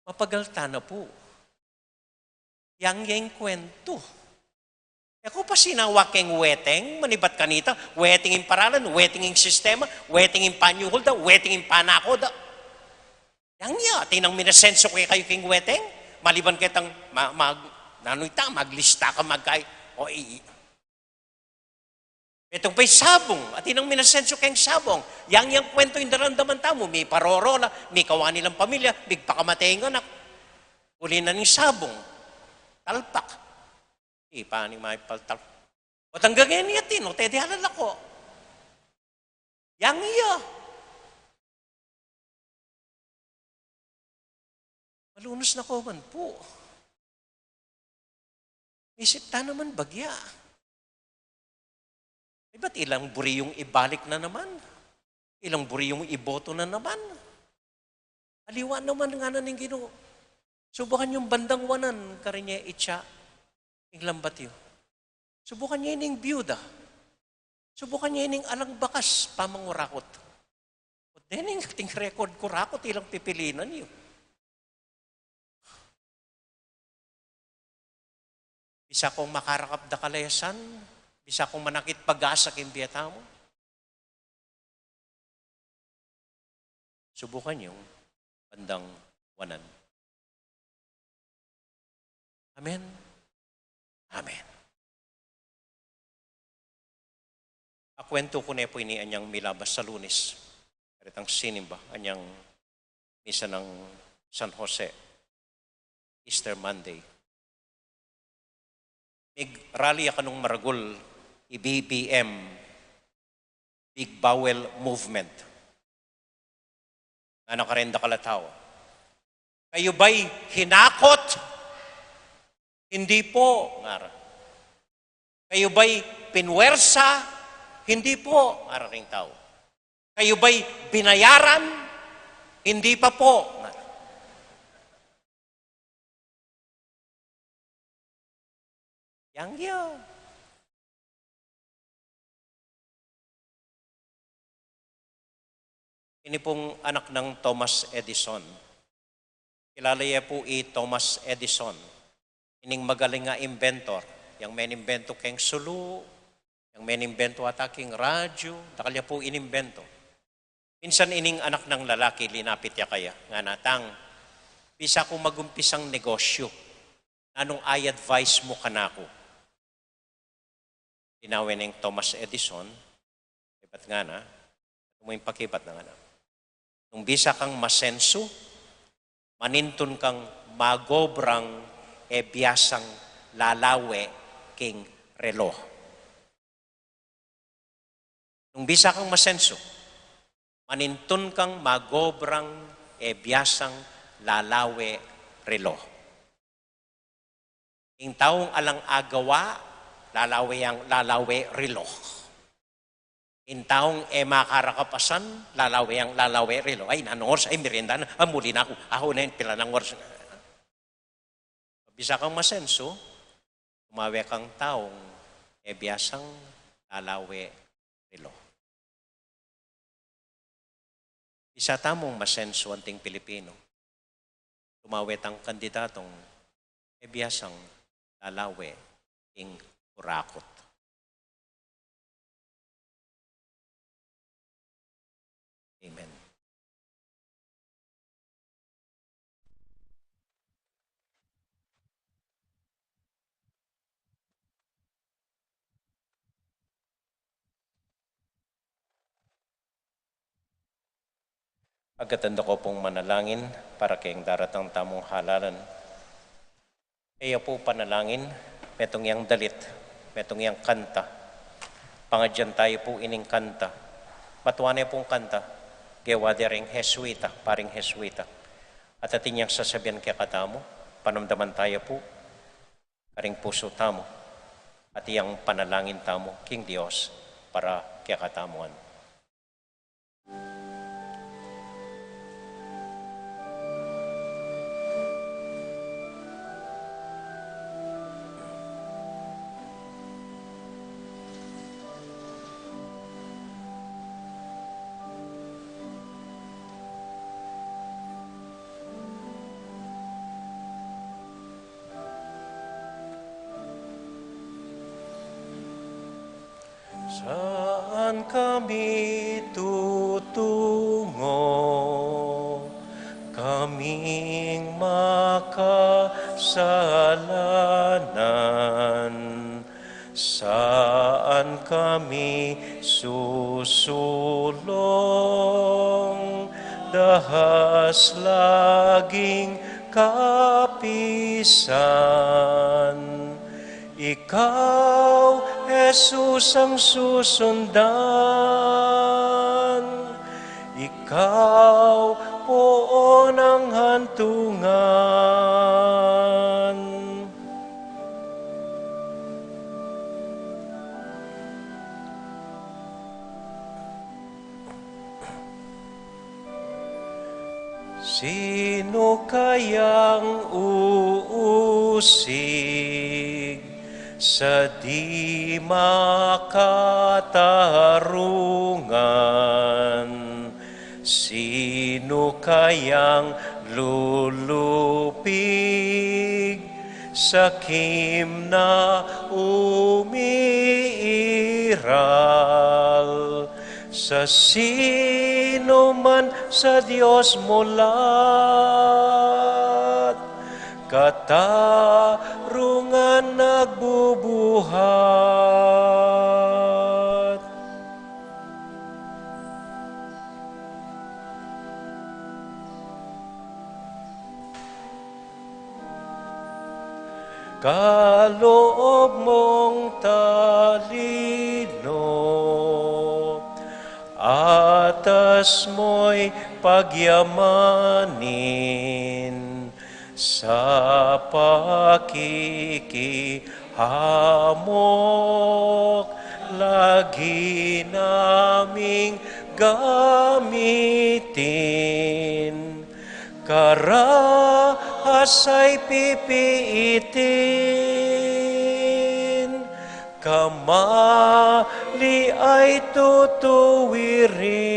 Mapagal tana pu. Yang ya ing kwentu. E ko pa sinawa keng weteng, manibat kanita, weteng ing paralan, weteng ing sistema, weteng ing panyuhul da, weteng ing panako da. Yang ya, atin nang minasensu kekayu king weteng, maliban ketang ma-, mag-, nanu ita, maglista ka magkai, o i-, i-, Metung pa ing sabung, atin nang minasensu keng sabung. Yang, yang kwentu ing daramdaman tamu, miparoro la, mikawani lang pamilya, migpakamatei ing anak. Uli na ning sabung. Talpak. Di pa ning maipaltalpak. O't anggang ngeni atin, o't e de alalako. Yang ya. Malunus na ko man pu. Isip ta naman bagya. Ibat ilang buri yung ibalik na naman. Ilang buri yung iboto na naman. Aliwa naman, ngana ning Ginu. Subukan yung bandang wanan, karin ye itsa ing lambat yu. Subukan ye ining biyuda. Subukan ye ining alang bakas pamangurakut. O't dening ating record kurakut, ilang pipilinan yu. Bisa kung makarakap dakal a asan, bisa kung manakit pag-asa king bie tamu. Subukan yung bandang wanan. Amen. Amen. Akwentu ku ne pu ini anyang milabas a Lunes. Karetang sinimba, anyang misa nang San Jose, Easter Monday. Mig-rally a kanung maragul i B B M, Big Bowel Movement. Ngana karing dakal a tau, "Kayu ba'y hinakot?" "Hindi po," ngara. "Kayu ba'y pinuwersa?" "Hindi po," ngara ring tau. "Kayu ba'y binayaran?" "Hindi pa po," ngara. Yang ya. Ini pung anak nang Thomas Edison. Kilala ye pu i Thomas Edison. Ining magaling a inventor. Yang menimbento keng sulu, yang menimbento ata king radyu, dakal ya pu inimbento. Minsan ining anak nang lalaki, linapit ya kaya, ngana, "Tang, bisa kung magumpisang negosyu. Nanung i-advise mu kanaku?" Linawe neng Thomas Edison, At ngana, ito mu ing pakibat na ngana. Nung bisa kang masensu, manintun kang magobrang e biasang lalawe king relo. Nung bisa kang masensu, manintun kang magobrang e biasang lalawe relo. Ing taung alang agawa, lalawe yang lalawe relo. Ing taung e makarakapasan, lalawe yang lalawe relo. Ay, nanung oras, ay, merienda na, ah, muli na aku. Aku na ing pila nang oras. Bisa kang masensu, tumawe kang taung e biasang lalawe relo. Bisa tamung masensu anting Pilipino. Tumawe tang kandidatong e biasang lalawe ing kurakut. Amen. Agad tanda ko pung manalangin para keng daratang tamung halalan. Iya pu panalangin, metung yang dalit, metung yang kanta. Pangadyan tayu pu ining kanta. Matua ne pung kanta, gewa de ring Jesuita, paring Jesuita. At atin yang sasabian kekatamu, panamdaman tayu pu karing pusu tamu, at yang panalangin tamu king Dios para kekatamu ngan. Saan kami tutungo? Kaming makasalanan. Saan kami susulong? Dahas laging kapisan. Ikaw, Jesus, ang susundan. Ikaw poon ang hantungan. Sino kayang uusig sa di makatarungan? Sino kayang lulupig sa kim na umiiral? Sa sino man sa Dios mulat katarungan nagbubuhat. Kaloob mong talino, atas mo'y pagyamanin, sa pakikihamok lagi naming gamitin. Karahas ay pipiitin, kamali ay tutuwirin.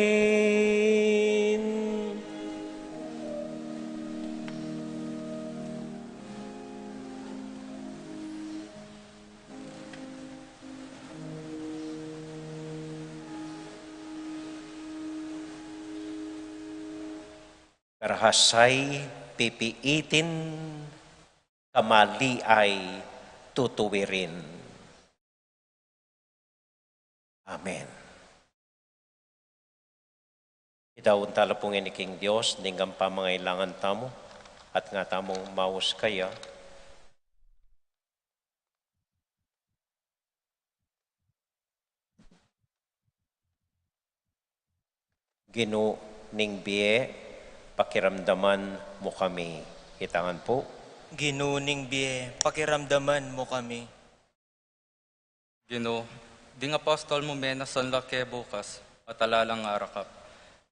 Karahas ay pipiitin, kamali ay tutuwirin. Amen. Idaun tala pu ngeni king Dios ding pamangailangan tamu, at nga tamung maus kaya. Ginu ning bie, pakiramdaman mu kami. Itangan pu. Ginu ning bie, pakiramdaman mu kami. Ginu, ding apostol mu menasang la ke bukas, at ala lang arakap.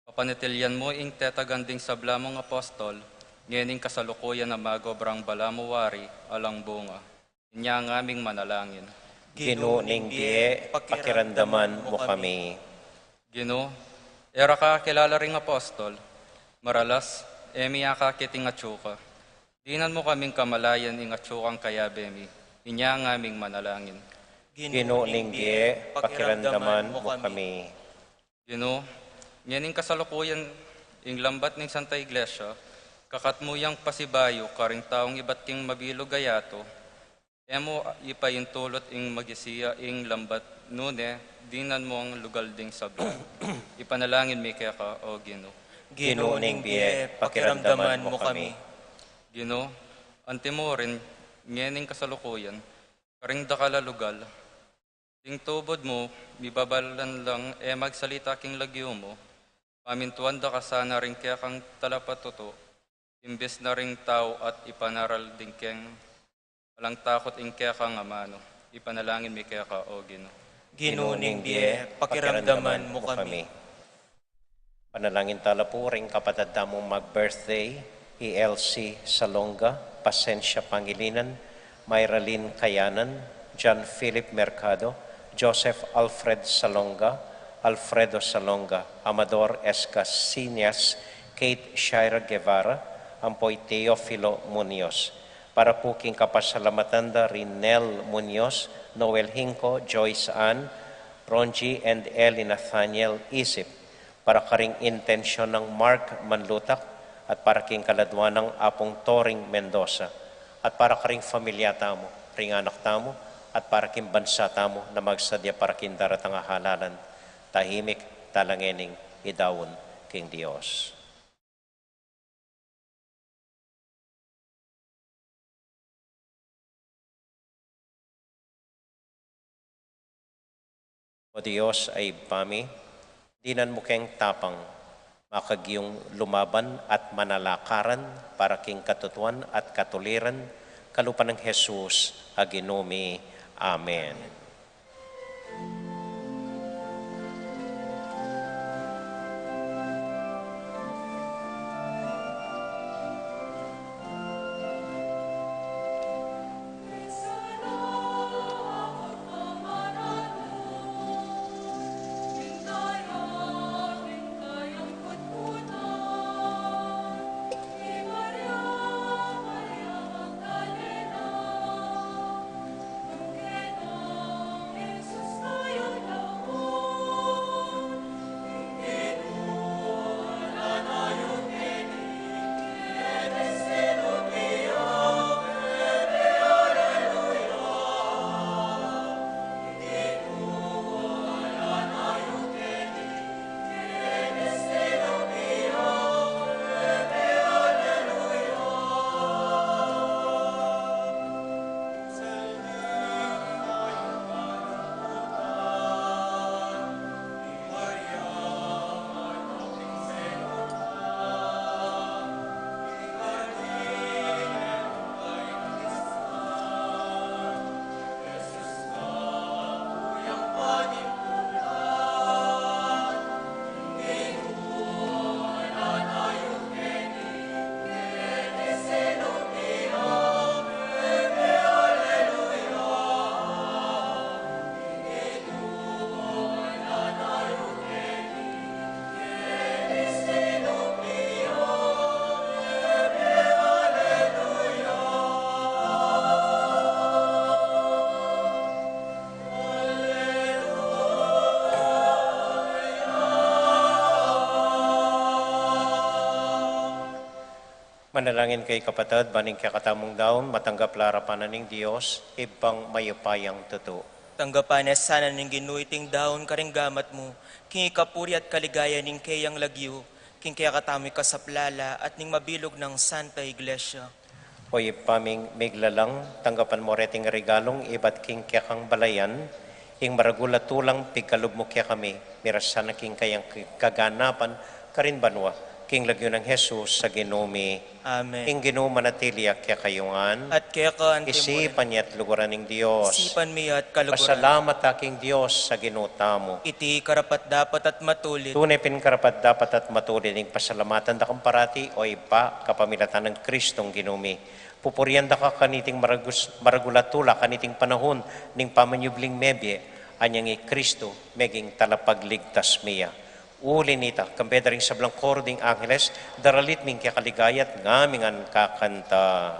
Papanatilian mu ing tetagan ding sabla mung apostol, ngening kasalukuyan a magobrang balamu wari, alang bunga. Inya ngaming manalangin. Ginu ning bie, pakiramdaman mu kami. Ginu, e ra ka akilala ring apostol, maralas, e mi akakit ing atsu ka. Dinan mu kaming kamalayan ing atsu kang kayabe mi, inya ngaming manalangin. Ginu ning bie, pakiramdaman mu kami. Ginu, ngening kasalukuyan ing lambat ning Santa Iglesia, kakat mu yang pasibayu karing taung ibat king mabilug a yatu, e mu ipaintulut ing magisiya ing lambat, nune dinan mu ang lugal ding sabla. Ipanalangin mi keka, O Ginu. Ginu ning bie, pakiramdaman mu kami. Ginu, antimurin, ngening kasalukuyan, karing dakal a lugal, ding tubud mu, mibabalan lang e magsalita king lagyu mu, pamintuan da ka sana ring kekang talapatutu, imbes na ring tau at ipanaral ding keng alang takut ing kekang amanu. Ipanalangin mi keka, O Ginu. Ginu ning bie, pakiramdaman mu kami. Panalangin tala pu ring kapatad tamung mag-birthday, i Elsie Salonga, Pasensia Pangilinan, Mayralyn Kayanan, John Philip Mercado, Joseph Alfred Salonga, Alfredo Salonga, Amador Escasinas, Kate Shira Guevara, ampo i Teofilo Munoz. Para pu king kapasalamatan da ri Nel Munoz, Noel Hinco, Joyce Ann, Ronji and Eli Nathaniel Isip, para karing intensyon nang Mark Manlutak, at para king kaladwa nang Apung Toring Mendoza, at para karing familia tamu, ring anak tamu, at para king bansa tamu na magsadya para king daratang a halalan. Tahimik tala ngening idaun king Dios. O Dios a Ibpa mi, dinan mu keng tapang, makagyung lumaban at manalakaran para king katutuan at katuliran, kalupa nang Jesus a Ginu mi. Amen. Manalangin kayu kapatad, ban ing kekatamung daun matanggap la arapan na ning Dios, Ibpang mayupayang tutu. Tanggapan na sana ning Ginu iting daun karing gamat mu, king ikapuri at kaligayan ning keyang lagyu, king kekatamu ing kasaplalan at ning mabilug nang Santa Iglesia. O Ibpa ming miglalang, tanggapan mu reting regalung ibat king kekang balayan, ing maragul a tulang pigkalub mu kekami, miras sana king kayang kaganapan karin banua, king lagyu nang Jesus a Ginu mi. Amen. Ing Ginu manatili ya kekayu ngan. At keka antimurin. Isipan ya at luguran ning Dios. Isipan mi ya at kaluguran. Pasalamat ta king Dios a Ginu tamu. Iti karapat-dapat at matulid. Tune pin karapat-dapat at matulid ing pasalamatan da kang parati, o Ibpa, kapamilatan nang Kristong Ginu mi. Pupurian da ka kaniting maragus-, maragul a tula kaniting panahun ning pamanyubling mebie, anyang i Kristo meging talapagligtas mi ya. Uli nita, kambe da ring sablang koro ding angeles, daralit mi ing kekaligaya at ngami ngan kakanta.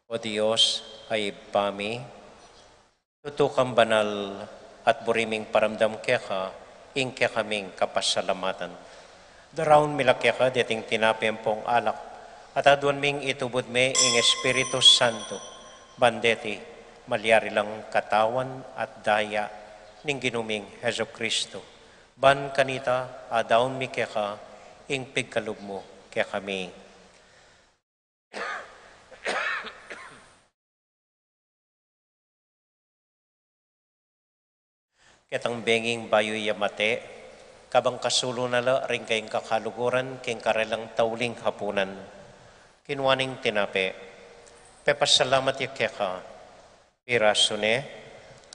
O Dios, a Ibpa mi, tutu kang banal at buri ming paramdam keka ing kekaming kapasalamatan. Daraun mi la keka deting tinape ampong alak, at aduan ming itubud me ing Espiritu Santo, ban deti malyari lang katawan at daya ning Ginu ming Jesucristo. Ban kanita adaun mi keka ing pigkalub mu kekami. Ketang benging bayu ya mate, kabang kasulu na la ring kayang kakaluguran king karelang tauling hapunan, kinua neng tinape, pepasalamat ya keka, pirasu ne,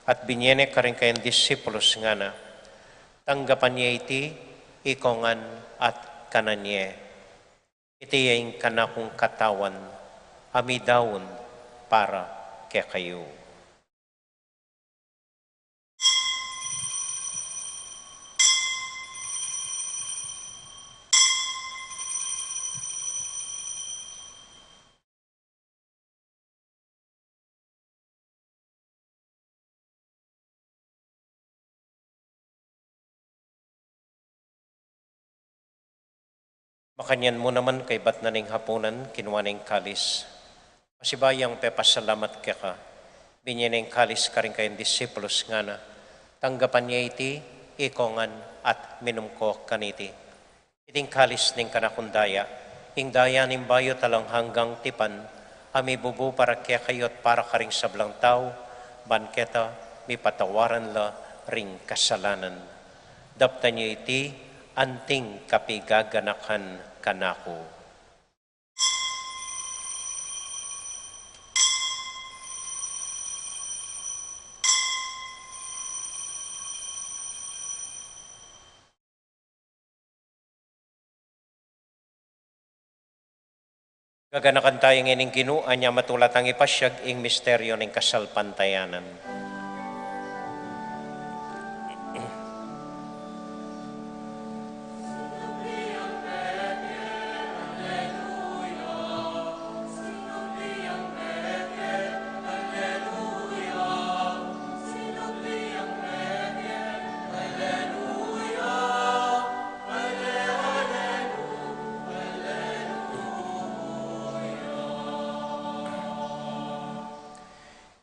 at binye ne karing kayang disipulus, ngana: Tanggapan ye iti ikongan at kanan ye. Iti ya ing kanakung katawan, a midaun para kekayu. Makanyan mu naman kaybat na ning hapunan, kinua ne ing kalis. Pasibayu yang pepasalamat keka, binye ne ing kalis karing kayang disipulus, ngana: Tanggapan ye iti ikongan at minum ko kaniti. Iti ing kalis ning kanakung daya, ing daya ning bayu at alang anggang tipan, A mibubu para kekayu at para karing sablang tau, ban keta mipatawaran la ring kasalanan. Daptan yu iti anting kapigaganakan kanaku. Gaganakan taya ngening Ginu, anya matula tang ipasiag ing misteryo ning kasalpantayanan.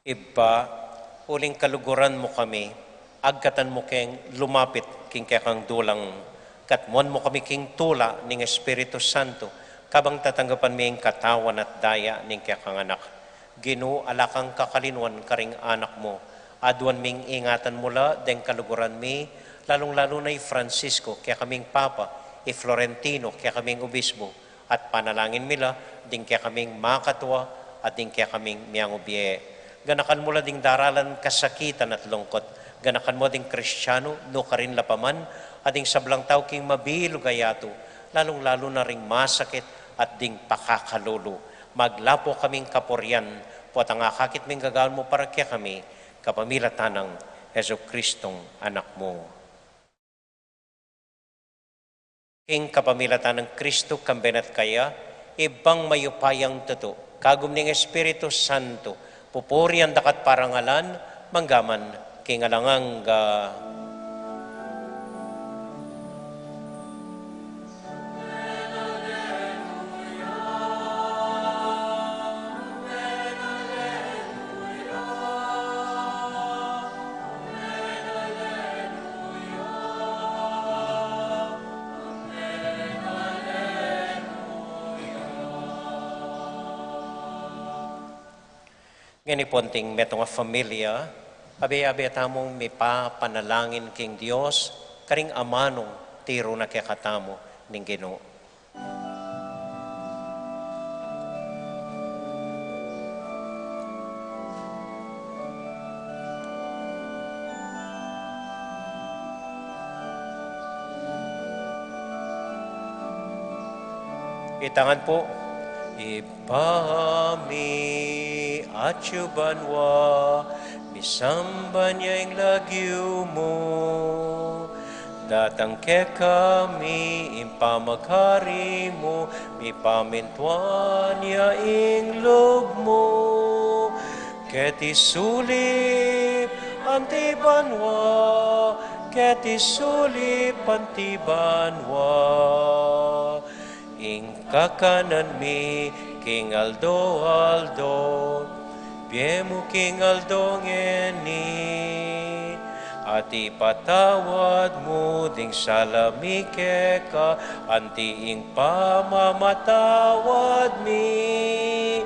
Ibpa, uling kaluguran mu kami, agkatan mu keng lumapit king kekang dulang, katmuan mu kami king tula ning Espiritu Santo, kabang tatanggapan mi ing katawan at daya ning kekang Anak. Ginu, ala kang kakalinuan karing anak mu. Aduan ming ingatan mu la deng kaluguran mi, lalung-lalu na i Francisco, kekaming Papa, i Florentino, kekaming Obispo, at panalangin mi la ding kekaming makatua at ding kekaming miangubie. Ganakan mu la ding daralan kasakitan at lungkot. Ganakan mu ding Kristiano, nukarin la pa man, at ding sablang tau king mabilug a yatu, lalung-lalu na ring masakit at ding pakakalulu. Maglapo kaming kapurian, potang akakit ming gagawan mu para kekami, kapamilatan nang Jesucristong Anak mu. King kapamilatan nang Kristo, kambe na at kaya, Ibpang mayupayang tutu, kagum ning Espiritu Santo, pupurian da ka at parangalan, manggaman king alang angga. Ngeni pu anting metung a familia, abe-abe tamung mipapanalangin king Dios, karing amanung tiru na kekatamu ning Ginu. Itangan pu. Ibpa mi, atsu banua, misamban ya ing lagyu mu. Datang kekami ing pamaghari mu, mipamintuan ya ing lub mu. Keti sulip anti banua, keti sulip anti banua. Ing kakanan mi king aldo-aldo, ibie mu king aldo ngeni. At ipatawad mu ding sala mi keka, anti ing pamamatawad mi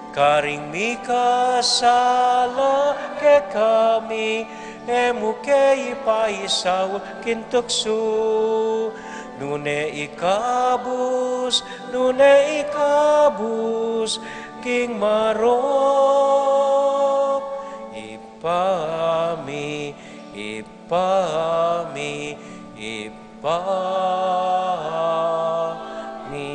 karing mikasala kekami. E mu ke ipaisaul king tuksu, nune ikabus, nune ikabus king marok. Ibpa mi, Ibpa mi, Ibpa mi.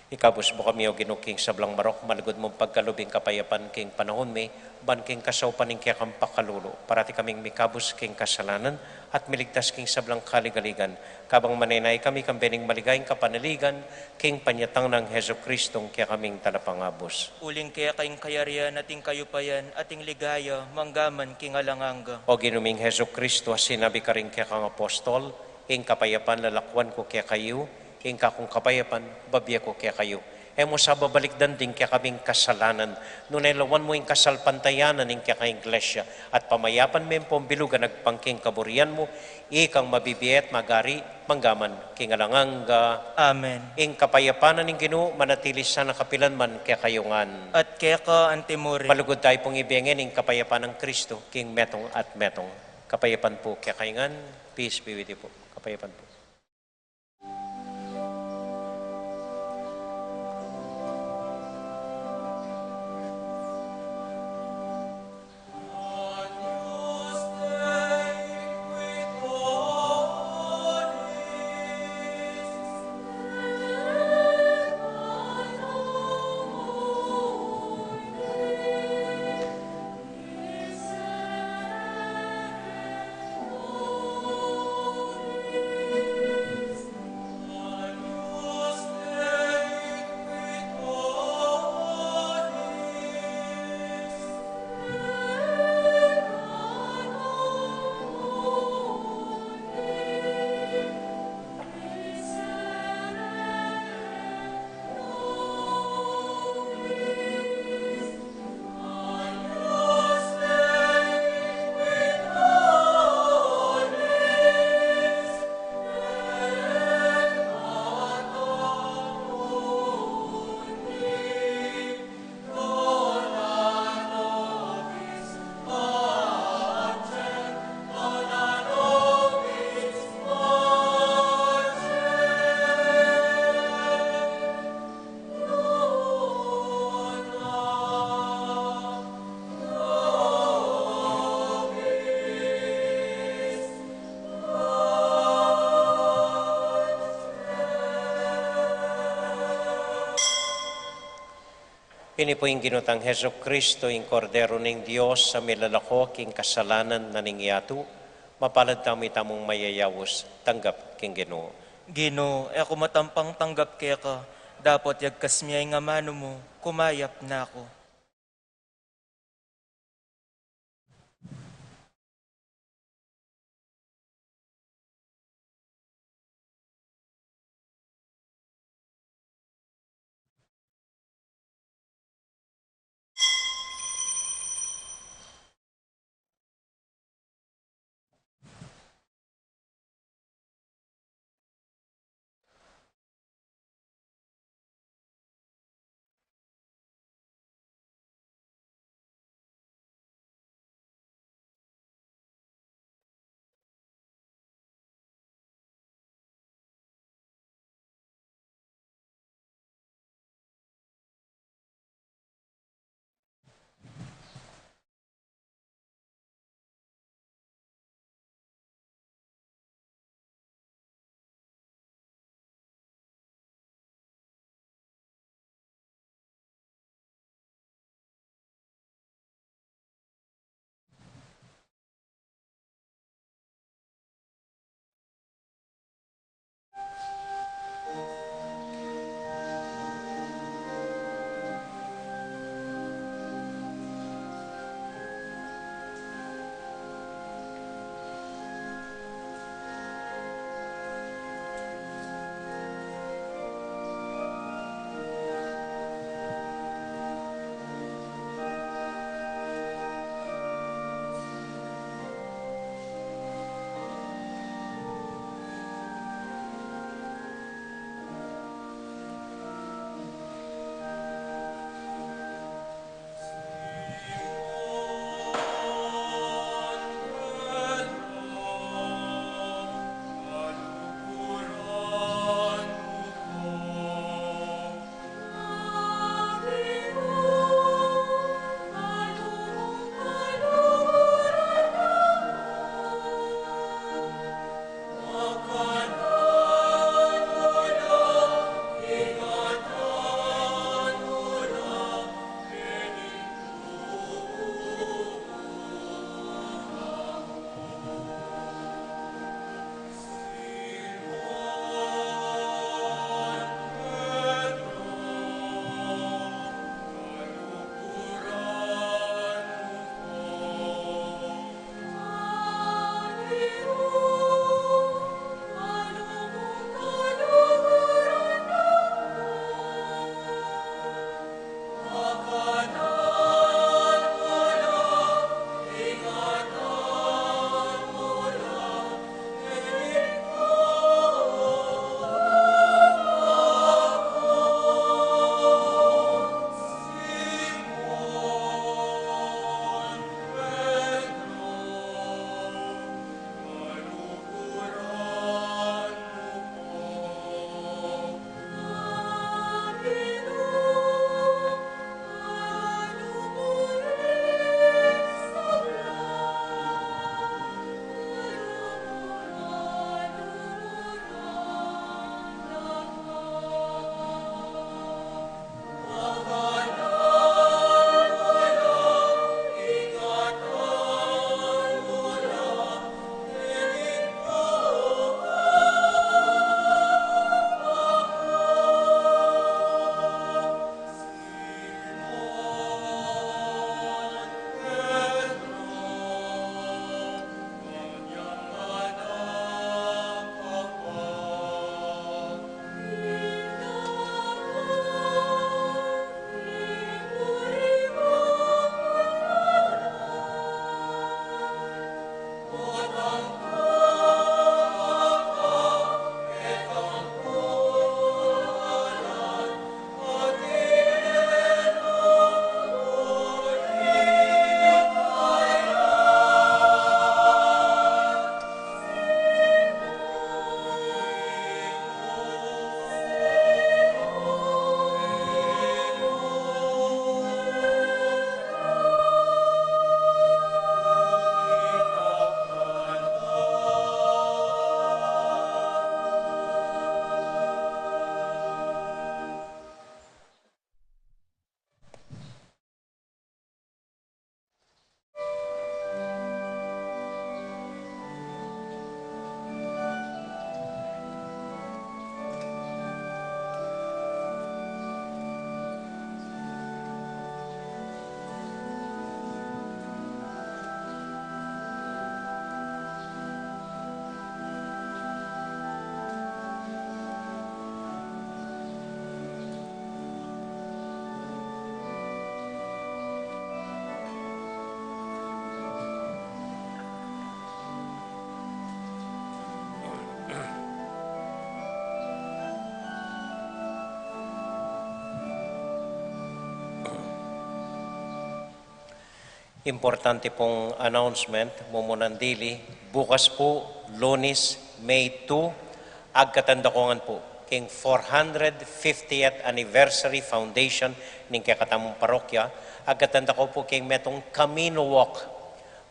Ikabus mu kami, O Ginu, king sablang marok, malugud mung pagkalub ing kapayapan king panaun mi, ban king kasaupan ning kekang pakalulu, parati kaming mikabus king kasalanan, at miligtas king sablang kaligaligan, kabang manenaya kami kambe ning maligayang kapanaligan, king panyatang nang Jesucristong kekaming Talapangabus. Uling keka ing kayarian, at ing kayupayan, at ing ligaya, manggaman king alang angga. O Ginu ming Jesucristo, a sinabi karing kekang apostol, Ing kapayapan lalakwan ku kekayu, ing kakung kapayapan babie ku kekayu. E mu sa babalikdan ding kekaming kasalanan, nune lawan mu ing kasalpantayanan ning keka Iglesia, at pamayapan me pong bilugan agpang king kaburian mu, ikang mabibie at magari, mangga man king alang angga. Amen. Ing kapayapan ning Ginu manatili sana kapilan man kekayu ngan. At keka antimurin. Malugud tayu pong ibie ngan ing kapayapan nang Kristo king metung at metung. Kapayapan pu kekayu ngan. Peace be with you po. Kapayapan pu. Ini pu ing Ginu tang Jesucristo, ing Kordero ning Dios, a milalako king kasalanan na ning yatu. Mapalad tamu itamung mayayaus tanggap king Ginu. Ginu, e ku matampang tanggap keka, dapot yagkas mu ya ing amanu mu, kumayap na ku. Importante pung announcement, mumunang dili, bukas pu, Lunes, May two, agkatan da ko ngan pu king four hundred fiftieth anniversary foundation ning kekatamung parokya, agkatan da ko pu king metung Camino Walk,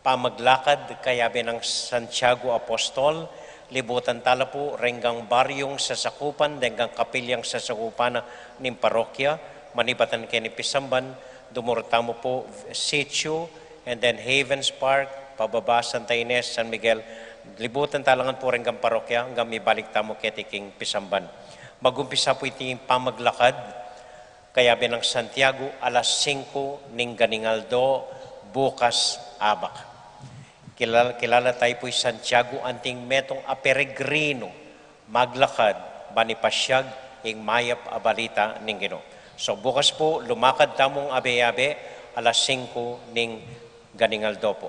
pamaglakad kayabe nang Santiago Apostol, libutan tala pu renggang baryung sasakupan, denggang kapilyang sasakupan na ning parokya, manibatan keni pisamban, dumuru tamu pu Sitio, and then Havens Park, pababa Santa Ines, San Miguel, libutan tala ngan pu renggang parokya, anggang mibalik tamu keti king pisamban. Magumpisa pu iti pamaglakad kayabe nang Santiago, alas singku ning ganingaldo, bukas abak. Kilala, kilala tayu pu i Santiago anting metung a peregrino, maglakad, ban ipasyag ing mayap a balita ning Ginu. So, bukas pu, lumakad tamung abe-abe, alas singku ning ganingaldo pu.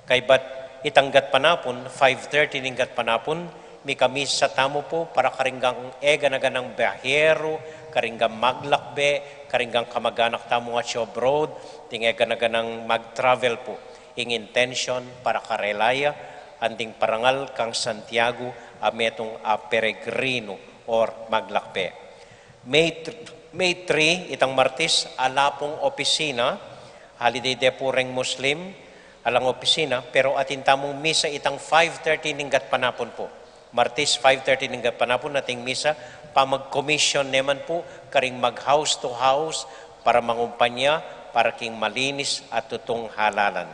Kaybat itang gatpanapun, five thirty ning gatpanapun, mikamisa tamu pu para karinggang eganaganang biaheru, karinggang maglakbe, karinggang kamaganak tamu atyu abroad, ding eganaganang mag-travel pu. Ing intention para karela ya, anting parangal kang Santiago a metung a peregrino or maglakbe. May th-, May three, itang Martis, ala pung opisina, holiday de pu reng Muslim, alang opisina, pero atin tamung misa itang five thirty ning gatpanapun pu. Martis, five thirty ning gatpanapun, ating misa, pamag-commission naman pu, karing mag-house to house, para mangumpanya, para king malinis a tutung halalan.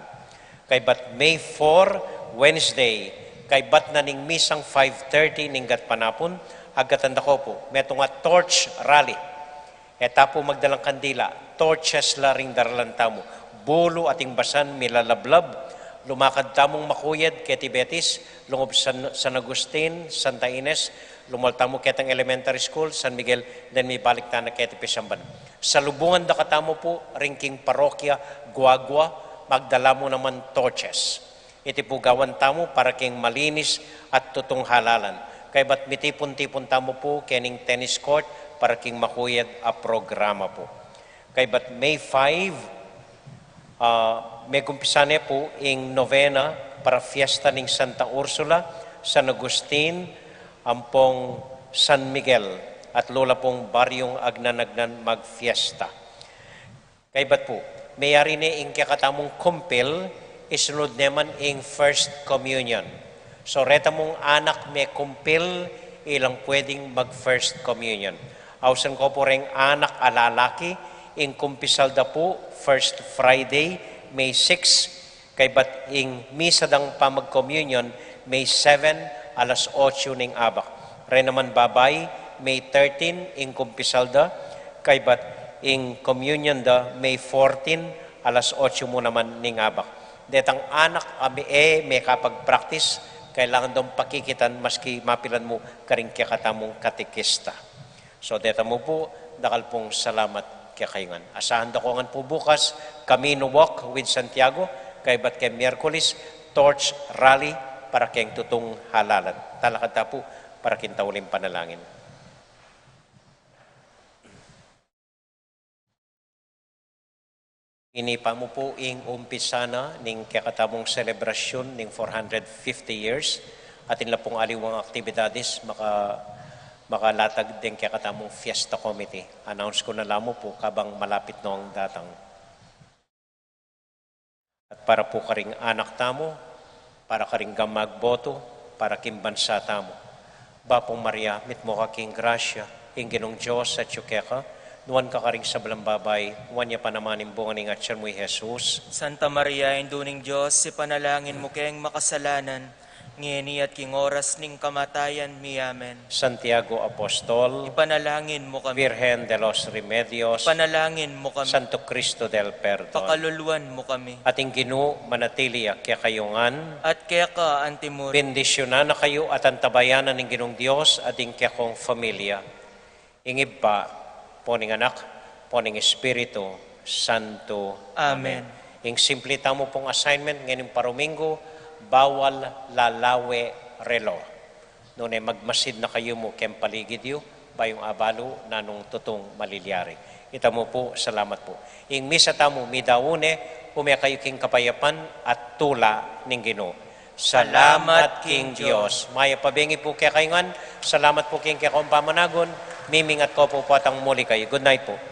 Kaybat May four, Wednesday, kaybat na ning misang five thirty ning gatpanapun, agkatan da ko pu, metung a torch rally. E ta pu magdalang kandila, torches la ring daralan tamu. Bulu ating basan milalablab, lumakad tamung makuyad keti Betis, lungub San, San Agustin, Santa Ines, lumawag tamu ketang elementary school, San Miguel, then mibalik tana keti pisamban. Salubungan da katamu pu ring king parokya Guagua, magdala mu naman torches. Iti pu gawan tamu para king malinis at tutung halalan. Kaybat mitipun-tipun tamu pu kening tennis court para king makuyad a programa pu. Kaybat May five, ah, megumpisa ne pu ing novena para fiesta ning Santa Ursula, San Agustin, ampong San Miguel, at lula pung baryung agnan-agnan magfiesta. Kaybat pu, meyari ne ing kekatamung kumpil, isunod ne man ing First Communion. So, reta mung anak mekumpil, ilang pwedeng mag-First Communion. Ausan ko pu reng anak a lalaki, ing kumpisal da pu, First Friday, May six, kaybat ing misa dang pamag-communion, May seven, alas otsu ning abak. Reng naman babai, May thirteen, ing kumpisal da, kaybat ing communion da, May fourteen, alas otsu mu naman ning abak. Detang anak a me-, e mekapag-practice, kailangan dang pakikitan maski mapilan mu karing kekatamung katekista. So, deta mu pu, dakal pung salamat kekayu ngan. Asahan da ko ngan pu bukas, Camino Walk with Santiago, kaybat keng Miyerkules, torch rally para keng tutung halalan. Talakad ta pu para king tauling panalangin. Ini pa mu pu ing umpisa na ning kekatamung selebrasyun ning four hundred fifty years, atin la pung aliwang aktibidades maka-, makalatag deng kekatamung fiesta committee. Announce ku na la mu pu kabang malapit nong datang. At para pu karing anak tamu, para karing gamag boto, para king bansa tamu. Bapu Maria, mitmu ka king grasya, ing Ginung Dios atyu keka, nuan ka karing sablang babai, nuan ya pa naman ing bunga ning atyan mu i Jesus. Santa Maria, Indu ning Dios, ipanalangin mu keng makasalanan, ngeni at king oras ning kamatayan mi. Amen. Santiago Apostol, ipanalangin mu kami. Virgen de los Remedios, ipanalangin mu kami. Santo Cristo del Perdon, pakaluluan mu kami. At ing Ginu manatili ya kekayu ngan. At keka antimurin. Bendisyunan na kayu at antabayanan ning Ginung Dios at ing kekong familia. Ing Ibpa, ampo ning Anak, ampo ning Espiritu Santo. Amen. Amen. Ing simple tamu pung assignment ngening paruminggu, bawal lalawe relo. Nune magmasid na kayu mu keng paligid yu, Bayung abalu nanung tutung malilyari. Ita mu pu, salamat pu. Ing misa tamu midaun ne, ume kayu king kapayapan at tula ning Ginu. Salamat king Dios. Mayap a bengi pu kekayu ngan. Salamat pu king kekayu pamanagun. Mimingat ko pu potang muli kayu. Good night pu.